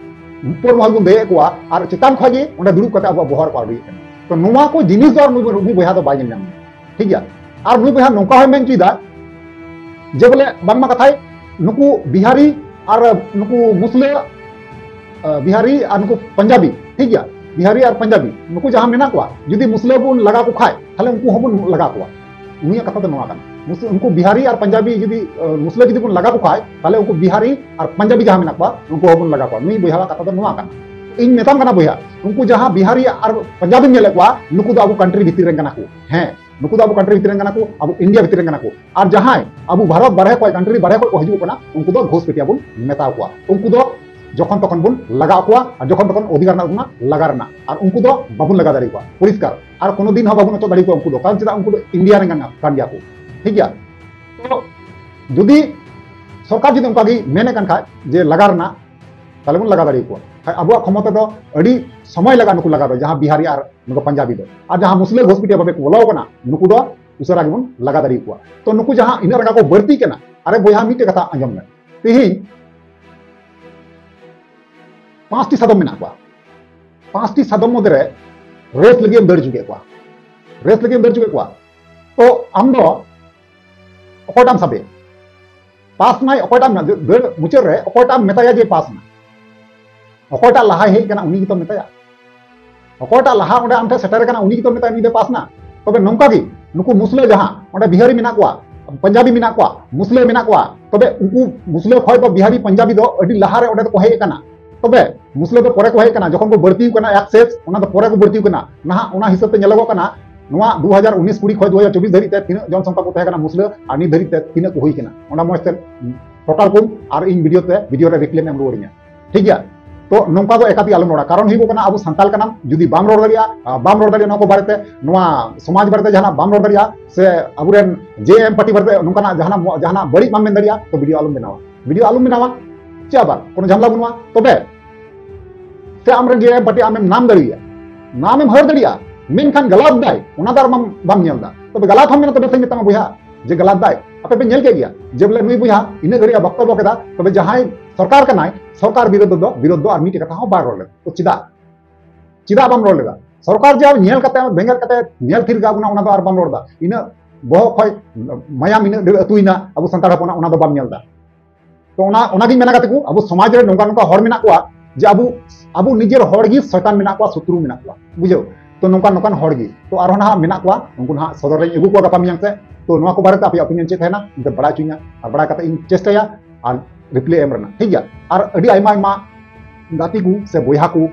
ᱩᱯᱚᱨ ᱢᱚᱦᱚᱞ ᱵᱚᱱ ᱫᱮᱡ ᱮᱫ ᱠᱚᱣᱟ ᱟᱨ ᱪᱮᱛᱟᱱ ᱠᱷᱚᱱ ᱜᱮ ᱚᱸᱰᱮ ᱫᱩᱲᱩᱵ ᱠᱟᱛᱮ ᱟᱵᱚᱣᱟᱜ ᱵᱚᱦᱚᱜ ᱨᱮᱠᱚ ᱟᱬᱜᱚᱭᱮᱫ ᱠᱟᱱᱟ᱾ ᱛᱚ ᱱᱚᱣᱟ ᱠᱚ ᱡᱤᱱᱤᱥ ᱫᱚ ᱟᱨ ᱱᱩᱭ, ᱱᱩᱭ ᱵᱚᱭᱦᱟ ᱫᱚ ᱵᱟᱭ ᱧᱮᱞ ᱧᱟᱢ ᱮᱫᱟ᱾ ᱴᱷᱤᱠ ᱜᱮᱭᱟ, ᱟᱨ ᱱᱩᱭ ᱵᱚᱭᱦᱟ ᱱᱚᱝᱠᱟ ᱦᱚᱸᱭ ᱢᱮᱱ ᱦᱚᱪᱚᱭᱮᱫᱟ ᱡᱮ ᱵᱚᱞᱮ ᱵᱟᱝᱢᱟ ᱠᱟᱛᱷᱟᱭ ᱱᱩᱠᱩ ᱵᱤᱦᱟᱨᱤ ᱟᱨ ᱱᱩᱠᱩ ᱢᱩᱥᱞᱟᱹ, ᱟᱸ, ᱵᱤᱦᱟᱨᱤ ᱟᱨ ᱱᱩᱠᱩ ᱯᱟᱧᱡᱟᱵᱤ, ᱴᱷᱤᱠ ᱜᱮᱭᱟ, ᱵᱤᱦᱟᱨᱤ ᱟᱨ ᱯᱟᱧᱡᱟᱵᱤ ᱱᱩᱠᱩ ᱡᱟᱦᱟᱸ ᱢᱮᱱᱟᱜ ᱠᱚᱣᱟ, ᱡᱩᱫᱤ ᱢᱩᱥᱞᱟᱹ ᱵᱚᱱ ᱞᱟᱜᱟ ᱠᱚ ᱠᱷᱟᱡ, ᱛᱟᱦᱞᱮ ᱩᱱᱠᱩ ᱦᱚᱸᱵᱚᱱ ᱞᱟᱜᱟ ᱠᱚᱣᱟ᱾ ᱩᱱᱤᱭᱟᱜ ᱠᱟᱛᱷᱟ ᱫᱚ ᱱᱚᱣᱟ ᱠᱟᱱᱟ, ᱢᱩᱥ-, ᱩᱱᱠᱩ ᱵᱤᱦᱟᱨᱤ ᱟᱨ ᱯᱟᱧᱡᱟᱵᱤ ᱡᱩᱫᱤ, ᱟᱸ, ᱢᱩᱥᱞᱟᱹ ᱡᱩᱫᱤ ᱵᱚᱱ ᱞᱟᱜᱟ ᱠᱚ ᱠᱷᱟᱡ, ᱛᱟᱦᱞᱮ ᱩᱱᱠᱩ ᱵᱤᱦᱟᱨᱤ ᱟᱨ ᱯᱟᱧᱡᱟᱵᱤ ᱡᱟᱦᱟᱸ ᱢᱮᱱᱟᱜ ᱠᱚᱣᱟ, ᱩᱱᱠᱩ ᱦᱚᱸᱵᱚᱱ ᱞᱟᱜᱟ ᱠᱚᱣᱟ᱾ ᱱᱩᱭ ᱵᱚᱭᱦᱟᱣᱟᱜ ᱠᱟᱛᱷᱟ ᱫᱚ ᱱᱚᱣᱟ ᱠᱟᱱᱟ᱾ ᱤᱧ ᱢᱮᱛᱟᱢ ᱠᱟᱱᱟ ᱵᱚᱭᱦᱟ, ᱩᱱᱠᱩ ᱡᱟᱦᱟᱸ ᱵᱤᱦᱟᱨᱤ ᱟᱨ ᱯᱟᱧᱡᱟᱵᱤᱢ ᱧᱮᱞᱮᱫ ᱠᱚᱣᱟ, ᱱᱩᱠᱩ ᱫᱚ ᱟᱵᱚ country ᱵᱷᱤᱛᱤᱨ ᱨᱮᱱ ᱠᱟᱱᱟ ᱠᱚ᱾ ᱦᱮᱸ, ᱱᱩᱠᱩ ᱫᱚ ᱟᱵᱚ country ᱵᱷᱤᱛᱤᱨ ᱨᱮᱱ ᱠᱟᱱᱟ ᱠᱚ, ᱟᱵᱚ India ᱵᱷᱤᱛᱤᱨ ᱨᱮᱱ ᱠᱟᱱᱟ ᱠᱚ᱾ ᱟᱨ ᱡᱟᱦᱟᱸᱭ ᱟᱵᱚ ᱵᱷᱟᱨᱚᱛ ᱵᱟᱨᱦᱮ ᱠᱷᱚᱡ, country ᱵᱟᱨᱦᱮ ᱠᱷᱚᱡ ᱠᱚ ᱦᱤᱡᱩᱜ ᱠᱟᱱᱟ, ᱩᱱᱠᱩ ᱫᱚ ᱜᱷᱩᱥᱯᱮᱴᱤᱭᱟ ᱵᱚᱱ ᱢᱮᱛᱟ ᱠᱚᱣᱟ᱾ ᱩᱱᱠᱩ ᱫᱚ ᱡᱚᱠᱷᱚᱱ ᱛᱚᱠᱷᱚᱱ ᱵᱚᱱ ᱞᱟᱜᱟ ᱠᱚᱣᱟ, ᱟᱨ ᱡᱚᱠᱷᱚᱱ ᱛᱚᱠᱷᱚᱱ ᱚᱫᱷᱤᱠᱟᱨ ᱨᱮᱱᱟᱜ ᱵᱚᱱ ᱞᱟᱜᱟ ᱨᱮᱱᱟᱜ, ᱟᱨ ᱩᱱᱠᱩ ᱫᱚ ᱵᱟᱵᱚᱱ ᱞᱟᱜᱟ ᱫᱟᱲᱮ ᱠᱚᱣᱟ ᱯᱚᱨᱤᱥᱠᱟᱨ, ᱟᱨ ᱠᱳᱱᱳ ᱫᱤᱱ ᱦᱚᱸ ᱵᱟᱵᱚᱱ ᱚᱪᱚᱜ ᱫᱟᱲᱮ ᱠᱚᱣᱟ ᱩᱱᱠᱩ ᱫᱚ, ᱠᱟᱨᱚᱱ ᱪᱮᱫᱟᱜ, ᱩᱱᱠᱩ ᱫᱚ India ᱨᱮᱱ ᱠᱟᱱ, ᱠᱟᱱ ᱜᱮᱭᱟ ᱠᱚ, ᱴᱷᱤᱠ ᱜᱮᱭᱟ᱾ ᱛᱚ ᱡᱩᱫᱤ ᱥᱚᱨᱠᱟᱨ ᱡᱩᱫᱤ ᱚᱱᱠᱟ ᱜᱮ ᱢᱮᱱᱮᱫ ᱠᱟᱱ ᱠᱷᱟᱡ ᱡᱮ ᱞᱟᱜᱟ ᱨᱮᱱᱟᱜ, ᱛᱟᱦᱞᱮ ᱵᱚᱱ ᱞᱟᱜᱟ ᱫᱟᱲᱮ ᱟᱠᱚᱣᱟ᱾ ᱠᱷᱟᱡ ᱟᱵᱚᱣᱟᱜ ᱠᱷᱚᱢᱚᱛᱟ ᱫᱚ ᱟᱹᱰᱤ ᱥᱚᱢᱚᱭ ᱞᱟᱜᱟᱜᱼᱟ ᱱᱩᱠᱩ ᱞᱟᱜᱟ ᱫᱚ, ᱡᱟᱦᱟᱸ ᱵᱤᱦᱟᱨᱤ ᱟᱨ ᱱᱩᱠᱩ ᱯᱟᱧᱡᱟᱵᱤ ᱫᱚ᱾ ᱟᱨ ᱡᱟᱦᱟᱸ ᱢᱩᱥᱞᱟᱹ ᱜᱷᱚᱥᱯᱤᱴᱤ ᱵᱷᱟᱵᱮ ᱠᱚ ᱵᱚᱞᱚ ᱟᱠᱟᱱᱟ, ᱱᱩᱠᱩ ᱫᱚ ᱩᱥᱟᱹᱨᱟ ᱜᱮᱵᱚᱱ ᱞᱟᱜᱟ ᱫᱟᱲᱮ ᱟᱠᱚᱣᱟ᱾ ᱛᱚ ᱱᱩᱠᱩ ᱡᱟᱦᱟᱸ ᱤᱱᱟᱹᱜ ᱞᱮᱠᱟ ᱠᱚ ᱵᱟᱹᱲᱛᱤ ᱠᱟᱱᱟ, ᱟᱨᱮ ᱵᱚᱭᱦᱟ, ᱢᱤᱫᱴᱮᱡ ᱠᱟᱛᱷᱟ ᱟᱸᱡᱚᱢ ᱢᱮ, ᱛᱮᱦᱮᱧ ᱯᱟᱸᱪᱴᱤ ᱥᱟᱫᱚᱢ ᱢᱮᱱᱟᱜ ᱠᱚᱣᱟ, ᱯᱟᱸᱪᱴᱤ ᱥᱟᱫᱚᱢ ᱢᱚᱫᱽᱫᱷᱮ ᱨᱮ ᱨᱮᱥ ᱞᱟᱹᱜᱤᱫ ᱮᱢ ᱫᱟᱹᱲ ᱦᱚᱪᱚ ᱠᱮᱫ ᱠᱚᱣᱟ, ᱨᱮᱥ ᱞᱟᱹᱜᱤᱫ ᱮᱢ ᱫᱟᱹᱲ ᱦᱚᱪᱚ ᱠᱮᱫ ᱠᱚᱣᱟ᱾ ᱛᱚ ᱟᱢ ᱫᱚ ᱚᱠᱚᱭᱴᱟᱜ ᱮᱢ ᱥᱟᱵᱮᱭᱟ? ᱯᱟᱥ ᱱᱟᱭ ᱚᱠᱚᱭᱴᱟᱜ ᱮᱢ, ᱫᱟᱹᱲ ᱢᱩᱪᱟᱹᱫ ᱨᱮ ᱚᱠᱚᱭᱴᱟᱜ ᱮᱢ ᱢᱮᱛᱟᱭᱟ ᱡᱮ ᱯᱟᱥ ᱱᱟ? ᱚᱠᱚᱭᱴᱟᱜ ᱞᱟᱦᱟᱭ ᱦᱮᱡ ᱠᱟᱱᱟ ᱩᱱᱤ ᱜᱮᱛᱚ ᱢᱮᱛᱟᱭᱟ᱾ ᱚᱠᱚᱭᱴᱟᱜ ᱞᱟᱦᱟ ᱚᱸᱰᱮ ᱟᱢ ᱴᱷᱮᱱ ᱥᱮᱴᱮᱨ ᱠᱟᱱᱟ ᱩᱱᱤ ᱜᱮᱛᱚ ᱢᱮᱛᱟᱭᱟ ᱱᱩᱭ ᱫᱚ ᱯᱟᱥ ᱱᱟ᱾ ᱛᱚᱵᱮ ᱱᱚᱝᱠᱟ ᱜᱮ ᱱᱩᱠᱩ ᱢᱩᱥᱞᱟᱹ ᱡᱟᱦᱟᱸ ᱚᱸᱰᱮ ᱵᱤᱦᱟᱨᱤ ᱢᱮᱱᱟᱜ ᱠᱚᱣᱟ, ᱯᱟᱧᱡᱟᱵᱤ ᱢᱮᱱᱟᱜ ᱠᱚᱣᱟ, ᱢᱩᱥᱞᱟᱹ ᱢᱮᱱᱟᱜ ᱠᱚᱣᱟ, ᱛᱚᱵᱮ ᱩᱱᱠᱩ ᱢᱩᱥᱞᱟᱹ ᱠᱷᱚᱱ ᱫᱚ ᱵᱤᱦᱟᱨᱤ ᱯᱟᱧᱡᱟᱵᱤ ᱫᱚ ᱟᱹᱰᱤ ᱞᱟᱦᱟ ᱨᱮ ᱚᱸᱰᱮ ᱫᱚᱠᱚ ᱦᱮᱡ ᱟᱠᱟᱱᱟ᱾ ᱛᱚᱵᱮ ᱢᱩᱥᱞᱟᱹ ᱫᱚ ᱯᱚᱨᱮ ᱠᱚ ᱦᱮᱡ ᱟᱠᱟᱱᱟ, ᱡᱚᱠᱷᱚᱱ ᱠᱚ ᱵᱟᱹᱲᱛᱤ ᱟᱠᱟᱱᱟ, ᱮᱠᱥᱮᱥ, ᱚᱱᱟ ᱫᱚ ᱯᱚᱨᱮ ᱠᱚ ᱵᱟᱹᱲᱛᱤ ᱟᱠᱟᱱᱟ᱾ ᱱᱟᱦᱟᱜ ᱚᱱᱟ ᱦᱤᱥᱟᱹᱵ ᱛᱮ ᱧᱮᱞᱚᱜᱚᱜ ᱠᱟᱱᱟ, ᱱᱚᱣᱟ ᱫᱩ ᱦᱟᱡᱟᱨ ᱩᱱᱤᱥ ᱠᱩᱲᱤ ᱠᱷᱚᱱ ᱫᱩ ᱦᱟᱡᱟᱨ ᱪᱚᱵᱵᱤᱥ ᱫᱷᱟᱹᱨᱤᱡ ᱛᱮ ᱛᱤᱱᱟᱹᱜ ᱡᱚᱱ ᱥᱚᱝᱠᱷᱟ ᱠᱚ ᱛᱟᱦᱮᱸ ᱠᱟᱱᱟ ᱢᱩᱥᱞᱟᱹ, ᱟᱨ ᱱᱤᱛ ᱫᱷᱟᱹᱨᱤᱡ ᱛᱮ ᱛᱤᱱᱟᱹᱜ ᱠᱚ ᱦᱩᱭ ᱠᱟᱱᱟ, ᱚᱱᱟ ᱢᱚᱡᱽ ᱛᱮ ᱴᱳᱴᱟᱞ ᱠᱚᱢ ᱟᱨ ᱤᱧ ᱵᱷᱤᱰᱤᱭᱳ ᱛᱮ, ᱵᱷᱤᱰᱤᱭᱳ ᱨᱮ ᱨᱤᱯᱞᱟᱭ ᱮᱢ ᱨᱩᱣᱟᱹᱲᱤᱧᱟ, ᱴᱷᱤᱠ ᱜᱮᱭᱟ? ᱛᱚ ᱱᱚᱝᱠᱟ ᱫᱚ ᱮᱠᱟᱛᱤ ᱟᱞᱚᱢ ᱨᱚᱲᱟ, ᱠᱟᱨᱚᱱ ᱦᱩᱭᱩᱜ ᱠᱟᱱᱟ ᱟᱵᱚ ᱥᱟᱱᱛᱟᱞ ᱠᱟᱱᱟᱢ, ᱡᱩᱫᱤ ᱵᱟᱢ ᱨᱚᱲ ᱫᱟᱲᱮᱭᱟᱜᱼᱟ, ᱟᱨ ᱵᱟᱢ ᱨᱚᱲ ᱫᱟᱲᱮᱭᱟᱜᱼᱟ ᱱᱚᱣᱟ ᱠᱚ ᱵᱟᱨᱮᱛᱮ, ᱱᱚᱣᱟ ᱥᱚᱢᱟᱡᱽ ᱵᱟᱨᱮᱛᱮ ᱡᱟᱦᱟᱱᱟᱜ ᱵᱟᱢ ᱨᱚᱲ ᱫᱟᱲᱮᱭᱟᱜᱼᱟ, ᱥᱮ ᱟᱵᱚᱨᱮᱱ ᱡᱮ ᱮᱢ ᱯᱟᱨᱴᱤ ᱵᱟᱨᱮᱛᱮ ᱱᱚᱝᱠᱟᱱᱟᱜ ᱡᱟᱦᱟᱱᱟᱜ, ᱡᱟᱦᱟᱱᱟᱜ ᱵᱟᱹᱲᱤᱡ ᱵᱟᱢ ᱢᱮᱱ ᱫᱟᱲᱮᱭᱟᱜᱼᱟ, ᱛᱚ ᱵᱷᱤᱰᱤᱭᱳ ᱟᱞᱚᱢ ᱵᱮᱱᱟᱣᱟ, ᱵᱷᱤᱰᱤᱭᱳ ᱟᱞᱚᱢ ᱵᱮᱱᱟᱣᱟ, ᱪᱮᱫ ᱟᱵᱟᱨ ᱠᱳᱱᱳ ᱡᱷᱟᱢᱮᱞᱟ ᱵᱟᱹᱱᱩᱜᱼᱟ᱾ ᱛᱚᱵᱮ ᱥᱮ ᱟᱢᱨᱮᱱ ᱡᱮ ᱮᱢ ᱯᱟᱨᱴᱤ ᱟᱢᱮᱢ ᱱᱟᱢ ᱫᱟᱲᱮᱭᱟᱜᱼᱟ, ᱱᱟᱢᱮᱢ ᱦᱟᱹᱨ ᱫᱟᱲᱮᱭᱟᱜᱼᱟ, ᱢᱮᱱᱠᱷᱟᱱ ᱜᱟᱞᱟᱛ ᱫᱟᱭ, ᱚᱱᱟ ᱫᱚ ᱟᱨ ᱵᱟᱢ, ᱵᱟᱢ ᱧᱮᱞ ᱮᱫᱟ᱾ ᱛᱚᱵᱮ ᱜᱟᱞᱟᱛ ᱦᱚᱸ ᱢᱮᱱᱟᱜ, ᱛᱚᱵᱮ ᱥᱮᱧ ᱢᱮᱛᱟᱢᱟ ᱵᱚᱭᱦᱟ, ᱡᱮ ᱜᱟᱞᱟᱛ ᱫᱟᱭ᱾ ᱟᱯᱮ ᱯᱮ ᱧᱮᱞ ᱠᱮᱫ ᱜᱮᱭᱟ ᱡᱮ ᱵᱚᱞᱮ ᱱᱩᱭ ᱵᱚᱭᱦᱟ ᱤᱱᱟᱹᱜ ᱜᱷᱟᱹᱲᱤᱡ ᱵᱚᱠᱛᱚᱵᱵᱚ ᱠᱮᱫᱟ, ᱛᱚᱵᱮ ᱡᱟᱦᱟᱸᱭ ᱥᱚᱨᱠᱟᱨ ᱠᱟᱱᱟᱭ, ᱥᱚᱨᱠᱟᱨ ᱵᱤᱨᱳᱫᱷ ᱫᱚ, ᱵᱤᱨᱳᱫᱷ ᱫᱚ ᱟᱨ ᱢᱤᱫᱴᱮᱡ ᱠᱟᱛᱷᱟ ᱦᱚᱸ ᱵᱟᱭ ᱨᱚᱲ ᱞᱮᱫᱟ᱾ ᱛᱚ ᱪᱮᱫᱟᱜ, ᱪᱮᱫᱟᱜ ᱵᱟᱢ ᱨᱚᱲ ᱞᱮᱫᱟ? ᱥᱚᱨᱠᱟᱨ ᱡᱟ ᱧᱮᱞ ᱠᱟᱛᱮ, ᱵᱮᱸᱜᱮᱫ ᱠᱟᱛᱮ ᱧᱮᱞ ᱛᱷᱤᱨ ᱠᱟᱜ ᱵᱚᱱᱟ, ᱚᱱᱟ ᱫᱚ ᱟᱨ ᱵᱟᱢ ᱨᱚᱲ ᱮᱫᱟ᱾ ᱤᱱᱟᱹᱜ ᱵᱚᱦᱚᱜ ᱠᱷᱚᱡ ᱢᱟᱭᱟᱢ ᱤᱱᱟᱹᱜ ᱰᱷᱮᱨ ᱟᱹᱛᱩᱭᱮᱱᱟ ᱟᱵᱚ ᱥᱟᱱᱛᱟᱲ ᱦᱚᱯᱚᱱᱟᱜ, ᱚᱱᱟ ᱫᱚ ᱵᱟᱢ ᱧᱮᱞ ᱮᱫᱟ᱾ ᱛᱚ ᱚᱱᱟ, ᱚᱱᱟᱜᱤᱧ ᱢᱮᱱᱟ ᱜᱟᱛᱮ ᱠᱚ, ᱟᱵᱚ ᱥᱚᱢᱟᱡᱽ ᱨᱮ ᱱᱚᱝᱠᱟ ᱱᱚᱝᱠᱟ ᱦᱚᱲ ᱢᱮᱱᱟᱜ ᱠᱚᱣᱟ ᱡᱮ ᱟᱵᱚ, ᱟᱵᱚ ᱱᱤᱡᱮᱨ ᱦᱚᱲ ᱜᱮ ᱥᱚᱭᱛᱟᱱ ᱢᱮᱱᱟᱜ ᱠᱚᱣᱟ, ᱥᱚᱛᱨᱩ ᱢᱮᱱᱟᱜ ᱠᱚᱣᱟ, ᱵᱩᱡᱷᱟᱹᱣ? ᱛᱚ ᱱᱚᱝᱠᱟᱱ ᱱᱚᱝᱠᱟᱱ ᱦᱚᱲ ᱜᱮ ᱛᱚ ᱟᱨᱦᱚᱸ ᱱᱟᱦᱟᱜ ᱢᱮᱱᱟᱜ ᱠᱚᱣᱟ, ᱩᱱᱠᱩ ᱱᱟᱦᱟᱜ ᱥᱚᱫᱚᱨ ᱨᱮᱧ ᱟᱹᱜᱩ ᱠᱚᱣᱟ ᱜᱟᱯᱟ ᱢᱮᱭᱟᱝ ᱥᱮᱫ᱾ ᱛᱚ ᱱᱚᱣᱟ ᱠᱚ ᱵᱟᱨᱮᱛᱮ ᱟᱯᱮᱭᱟᱜ ᱚᱯᱤᱱᱤᱭᱚᱱ ᱪᱮᱫ ᱛᱟᱦᱮᱱᱟ, ᱤᱧ ᱯᱮ ᱵᱟᱲᱟᱭ ᱦᱚᱪᱚᱧᱟ, ᱟᱨ ᱵᱟᱲᱟᱭ ᱠᱟᱛᱮ ᱤᱧ ᱪᱮᱥᱴᱟᱭᱟ ᱟᱨ ᱨᱤᱯᱞᱟᱭ ᱮᱢ ᱨᱮᱱᱟᱜ, ᱴᱷᱤᱠ ᱜᱮᱭᱟ? ᱟᱨ ᱟᱹᱰᱤ ᱟᱭᱢᱟ ᱟᱭᱢᱟ ᱜᱟᱛᱮ ᱠᱚ ᱥᱮ ᱵᱚᱭᱦᱟ ᱠᱚ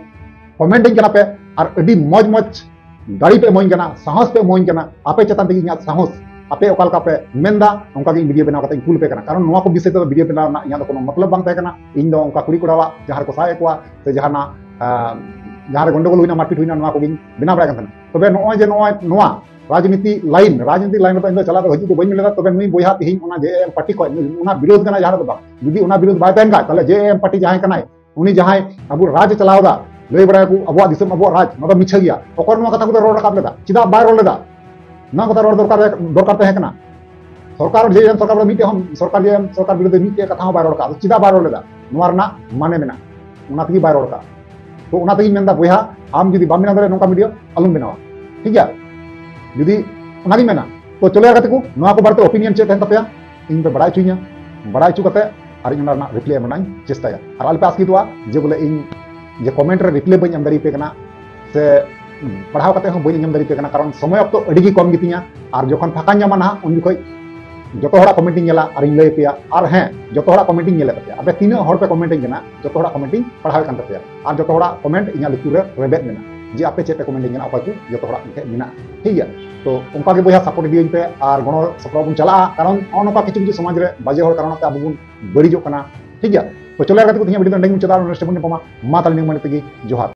ᱠᱚᱢᱮᱱᱴ ᱟᱹᱧ ᱠᱟᱱᱟ ᱯᱮ, ᱟᱨ ᱟᱹᱰᱤ ᱢᱚᱡᱽ ᱢᱚᱡᱽ ᱫᱟᱲᱮ ᱯᱮ ᱤᱢᱟᱹᱧ ᱠᱟᱱᱟ, ᱥᱟᱦᱚᱥ ᱯᱮ ᱤᱢᱟᱹᱧ ᱠᱟᱱᱟ᱾ ᱟᱯᱮ ᱪᱮᱛᱟᱱ ᱛᱮᱜᱮ ᱤᱧᱟᱹᱜ ᱥᱟᱦᱚᱥ, ᱟᱯᱮ ᱚᱠᱟ ᱞᱮᱠᱟ ᱯᱮ ᱢᱮᱱᱫᱟ, ᱚᱱᱠᱟ ᱜᱮ ᱤᱧ ᱵᱷᱤᱰᱤᱭᱳ ᱵᱮᱱᱟᱣ ᱠᱟᱛᱮ ᱤᱧ ᱠᱩᱞ ᱯᱮ ᱠᱟᱱᱟ᱾ ᱠᱟᱨᱚᱱ ᱱᱚᱣᱟ ᱠᱚ ᱵᱤᱥᱚᱭ ᱛᱮᱫᱚ ᱵᱷᱤᱰᱤᱭᱳ ᱵᱮᱱᱟᱣ ᱨᱮᱱᱟᱜ ᱤᱧᱟᱹᱜ ᱫᱚ ᱠᱳᱱᱳ ᱢᱚᱛᱞᱚᱵ ᱵᱟᱝ ᱛᱟᱦᱮᱸ ᱠᱟᱱᱟ᱾ ᱤᱧ ᱫᱚ ᱚᱱᱠᱟ ᱠᱩᱲᱤ ᱠᱚᱲᱟᱣᱟᱜ ᱡᱟᱦᱟᱸ ᱨᱮᱠᱚ ᱥᱟᱵ ᱮᱫ ᱠᱚᱣᱟ ᱥᱮ ᱡᱟᱦᱟᱱᱟᱜ, ᱟᱸ, ᱡᱟᱦᱟᱸ ᱨᱮ ᱜᱚᱱᱰᱚᱜᱳᱞ ᱦᱩᱭᱱᱟ, ᱢᱟᱨᱯᱤᱴ ᱦᱩᱭᱱᱟ, ᱱᱚᱣᱟ ᱠᱚᱜᱮᱧ ᱵᱮᱱᱟᱣ ᱵᱟᱲᱟᱭ ᱠᱟᱱ ᱛᱟᱦᱮᱱᱟ᱾ ᱛᱚᱵᱮ ᱱᱚᱜᱼᱚᱭ ᱡᱮ ᱱᱚᱜᱼᱚᱭ ᱱᱚᱣᱟ ᱨᱟᱡᱽᱱᱤᱛᱤ ᱞᱟᱭᱤᱱ, ᱨᱟᱡᱽᱱᱤᱛᱤ ᱞᱟᱭᱤᱱ ᱨᱮᱫᱚ ᱤᱧ ᱫᱚ ᱪᱟᱞᱟᱜ ᱫᱚ ᱦᱤᱡᱩᱜ ᱫᱚ ᱵᱟᱹᱧ ᱢᱮᱱ ᱞᱮᱫᱟ᱾ ᱛᱚᱵᱮ ᱱᱩᱭ ᱵᱚᱭᱦᱟ ᱛᱮᱦᱮᱧ ᱚᱱᱟ ᱡᱮ ᱮᱢ ᱯᱟᱨᱴᱤ ᱠᱷᱚᱱ ᱚᱱᱟ ᱵᱤᱨᱳᱫᱷ ᱠᱟᱱᱟ, ᱡᱟᱦᱟᱸ ᱨᱮᱫᱚ ᱵᱟᱝ, ᱡᱩᱫᱤ ᱚᱱᱟ ᱵᱤᱨᱳᱫᱷ ᱵᱟᱭ ᱛᱟᱦᱮᱱ ᱠᱷᱟᱡ, ᱛᱟᱦᱞᱮ ᱡᱮ ᱮᱢ ᱯᱟᱨᱴᱤ ᱡᱟᱦᱟᱸᱭ ᱠᱟᱱᱟᱭ, ᱩᱱᱤ ᱡᱟᱦᱟᱸᱭ ᱟᱵᱚ ᱨᱟᱡᱽ ᱮ ᱪᱟᱞᱟᱣ ᱮᱫᱟ, ᱞᱟᱹᱭ ᱵᱟᱲᱟᱭᱟᱠᱚ ᱟᱵᱚᱣᱟᱜ ᱫᱤᱥᱚᱢ ᱟᱵᱚᱣᱟᱜ ᱨᱟᱡᱽ, ᱱᱚᱣᱟ ᱫᱚ ᱢᱤᱪᱷᱟᱹ ᱜᱮᱭᱟ᱾ ᱚᱠᱚᱭ ᱱᱚᱣᱟ ᱠᱟᱛᱷᱟ ᱠᱚᱫᱚ ᱨᱚᱲ ᱨᱟᱠᱟᱵ ᱞᱮᱫᱟ? ᱪᱮᱫᱟᱜ ᱵᱟᱭ ᱨᱚᱲ ᱞᱮᱫᱟ? ᱱᱚᱣᱟ ᱠᱟᱛᱷᱟ ᱨᱚᱲ ᱫᱚᱨᱠᱟᱨ, ᱫᱚᱨᱠᱟᱨ ᱛᱟᱦᱮᱸ ᱠᱟᱱᱟ᱾ ᱥᱚᱨᱠᱟᱨ ᱡᱮ ᱮᱢ ᱥᱚᱨᱠᱟᱨ ᱵᱤᱨᱩᱫᱷ ᱢᱤᱫᱴᱮᱡ ᱦᱚᱸ, ᱥᱚᱨᱠᱟᱨ ᱡᱮ ᱮᱢ ᱥᱚᱨᱠᱟᱨ ᱵᱤᱨᱩᱫᱷ ᱢᱤᱫᱴᱮᱡ ᱠᱟᱛᱷᱟ ᱦᱚᱸ ᱵᱟᱭ ᱨᱚᱲ ᱠᱟᱜᱼᱟ᱾ ᱪᱮᱫᱟᱜ ᱵᱟᱭ ᱨᱚᱲ ᱞᱮᱫᱟ? ᱱᱚᱣᱟ ᱨᱮᱱᱟᱜ ᱢᱟᱱᱮ ᱢᱮᱱᱟᱜᱼᱟ᱾ ᱛᱚ ᱚᱱᱟ ᱛᱮᱜᱮᱧ ᱢᱮᱱᱫᱟ ᱵᱚᱭᱦᱟ, ᱟᱢ ᱡᱩᱫᱤ ᱵᱟᱢ ᱵᱮᱱᱟᱣ ᱫᱟᱲᱮᱭᱟᱜᱼᱟ ᱱᱚᱝᱠᱟ video, ᱟᱞᱚᱢ ᱵᱮᱱᱟᱣᱟ, ᱴᱷᱤᱠ ᱜᱮᱭᱟ? ᱡᱩᱫᱤ ᱚᱱᱟᱜᱤᱧ ᱢᱮᱱᱟ, ᱛᱚ ᱪᱚᱞᱚ ᱭᱟᱨ ᱜᱟᱛᱮ ᱠᱚ, ᱱᱚᱣᱟ ᱠᱚ ᱵᱟᱨᱮᱛᱮ opinion ᱪᱮᱫ ᱛᱟᱦᱮᱱ ᱛᱟᱯᱮᱭᱟ, ᱤᱧ ᱯᱮ ᱵᱟᱲᱟᱭ ᱦᱚᱪᱚᱧᱟ, ᱵᱟᱲᱟᱭ ᱦᱚᱪᱚ ᱠᱟᱛᱮ ᱟᱨ ᱤᱧ ᱚᱱᱟ ᱨᱮᱱᱟᱜ reply ᱮᱢ ᱨᱮᱱᱟᱜ ᱤᱧ ᱪᱮᱥᱴᱟᱭᱟ᱾ ᱟᱨ ᱟᱞᱚᱯᱮ ᱟᱥᱠᱮᱛᱚᱜᱼᱟ ᱡᱮ ᱵᱚᱞᱮ ᱤᱧ ᱡᱮ comment ᱨᱮ reply ᱵᱟᱹᱧ ᱮᱢ ᱫᱟᱲᱮᱭᱟᱯᱮ ᱠᱟᱱᱟ, ᱥᱮ ᱯᱟᱲᱦᱟᱣ ᱠᱟᱛᱮ ᱦᱚᱸ ᱵᱟᱹᱧ ᱟᱸᱡᱚᱢ ᱫᱟᱲᱮᱭᱟᱯᱮ ᱠᱟᱱᱟ, ᱠᱟᱨᱚᱱ ᱥᱚᱢᱚᱭ ᱚᱠᱛᱚ ᱟᱹᱰᱤ ᱜᱮ ᱠᱚᱢ ᱜᱮᱛᱤᱧᱟ᱾ ᱟᱨ ᱡᱚᱠᱷᱚᱱ ᱯᱷᱟᱸᱠᱟᱧ ᱧᱟᱢᱟ ᱱᱟᱦᱟᱜ, ᱩᱱ ᱡᱚᱠᱷᱚᱡ ᱡᱚᱛᱚ ᱦᱚᱲᱟᱜ comment ᱤᱧ ᱧᱮᱞᱟ ᱟᱨᱤᱧ ᱞᱟᱹᱭ ᱟᱯᱮᱭᱟ᱾ ᱟᱨ ᱦᱮᱸ, ᱡᱚᱛᱚ ᱦᱚᱲᱟᱜ comment ᱤᱧ ᱧᱮᱞᱮᱫ ᱛᱟᱯᱮᱭᱟ, ᱟᱯᱮ ᱛᱤᱱᱟᱹᱜ ᱦᱚᱲ ᱯᱮ comment ᱤᱧ ᱠᱟᱱᱟ, ᱡᱚᱛᱚ ᱦᱚᱲᱟᱜ comment ᱤᱧ ᱯᱟᱲᱦᱟᱣᱮᱫ ᱠᱟᱱ ᱛᱟᱯᱮᱭᱟ᱾ ᱟᱨ ᱡᱚᱛᱚ ᱦᱚᱲᱟᱜ comment ᱤᱧᱟᱹᱜ ᱞᱩᱛᱩᱨ ᱨᱮ ᱨᱮᱵᱮᱫ ᱢᱮᱱᱟᱜᱼᱟ ᱡᱮ ᱟᱯᱮ ᱪᱮᱫ ᱯᱮ comment ᱤᱧ ᱠᱟᱱᱟ, ᱚᱠᱚᱭ ᱠᱚ ᱡᱚᱛᱚ ᱦᱚᱲᱟᱜ ᱴᱷᱮᱱ ᱢᱮᱱᱟᱜᱼᱟ, ᱴᱷᱤᱠ ᱜᱮᱭᱟ? ᱛᱚ ᱚᱱᱠᱟ ᱜᱮ ᱵᱚᱭᱦᱟ support ᱤᱫᱤᱭᱟᱹᱧ ᱯᱮ ᱟᱨ ᱜᱚᱲᱚ ᱥᱚᱯᱚᱦᱚᱫ ᱵᱚᱱ ᱪᱟᱞᱟᱜᱼᱟ, ᱠᱟᱨᱚᱱ ᱱᱚᱜᱼᱚ ᱱᱚᱝᱠᱟ ᱠᱤᱪᱷᱩ ᱠᱤᱪᱷᱩ ᱥᱚᱢᱟᱡᱽ ᱨᱮ ᱵᱟᱡᱮ ᱦᱚᱲ ᱠᱟᱨᱚᱱ ᱛᱮ ᱟᱵᱚ ᱵᱚᱱ ᱵᱟᱹᱲᱤᱡᱚᱜ ᱠᱟᱱᱟ, ᱴᱷᱤᱠ ᱜᱮᱭᱟ? ᱛᱚ ᱪᱚᱞᱚ ᱭᱟᱨ ᱜᱟᱛᱮ ᱠᱚ, ᱛᱮᱦᱮᱧᱟᱜ video ᱫᱚ ᱱᱚᱸᱰᱮᱧ ᱢᱩᱪᱟᱹᱫᱟ, ᱟᱨ next ᱵᱚᱱ ᱧᱟᱯᱟᱢᱟ᱾ ᱢᱟ ᱛᱟᱦᱞᱮ ᱱᱤᱭᱟᱹ ᱢᱟᱹᱱᱤ ᱛᱮᱜᱮ ᱡᱚᱦᱟᱨ᱾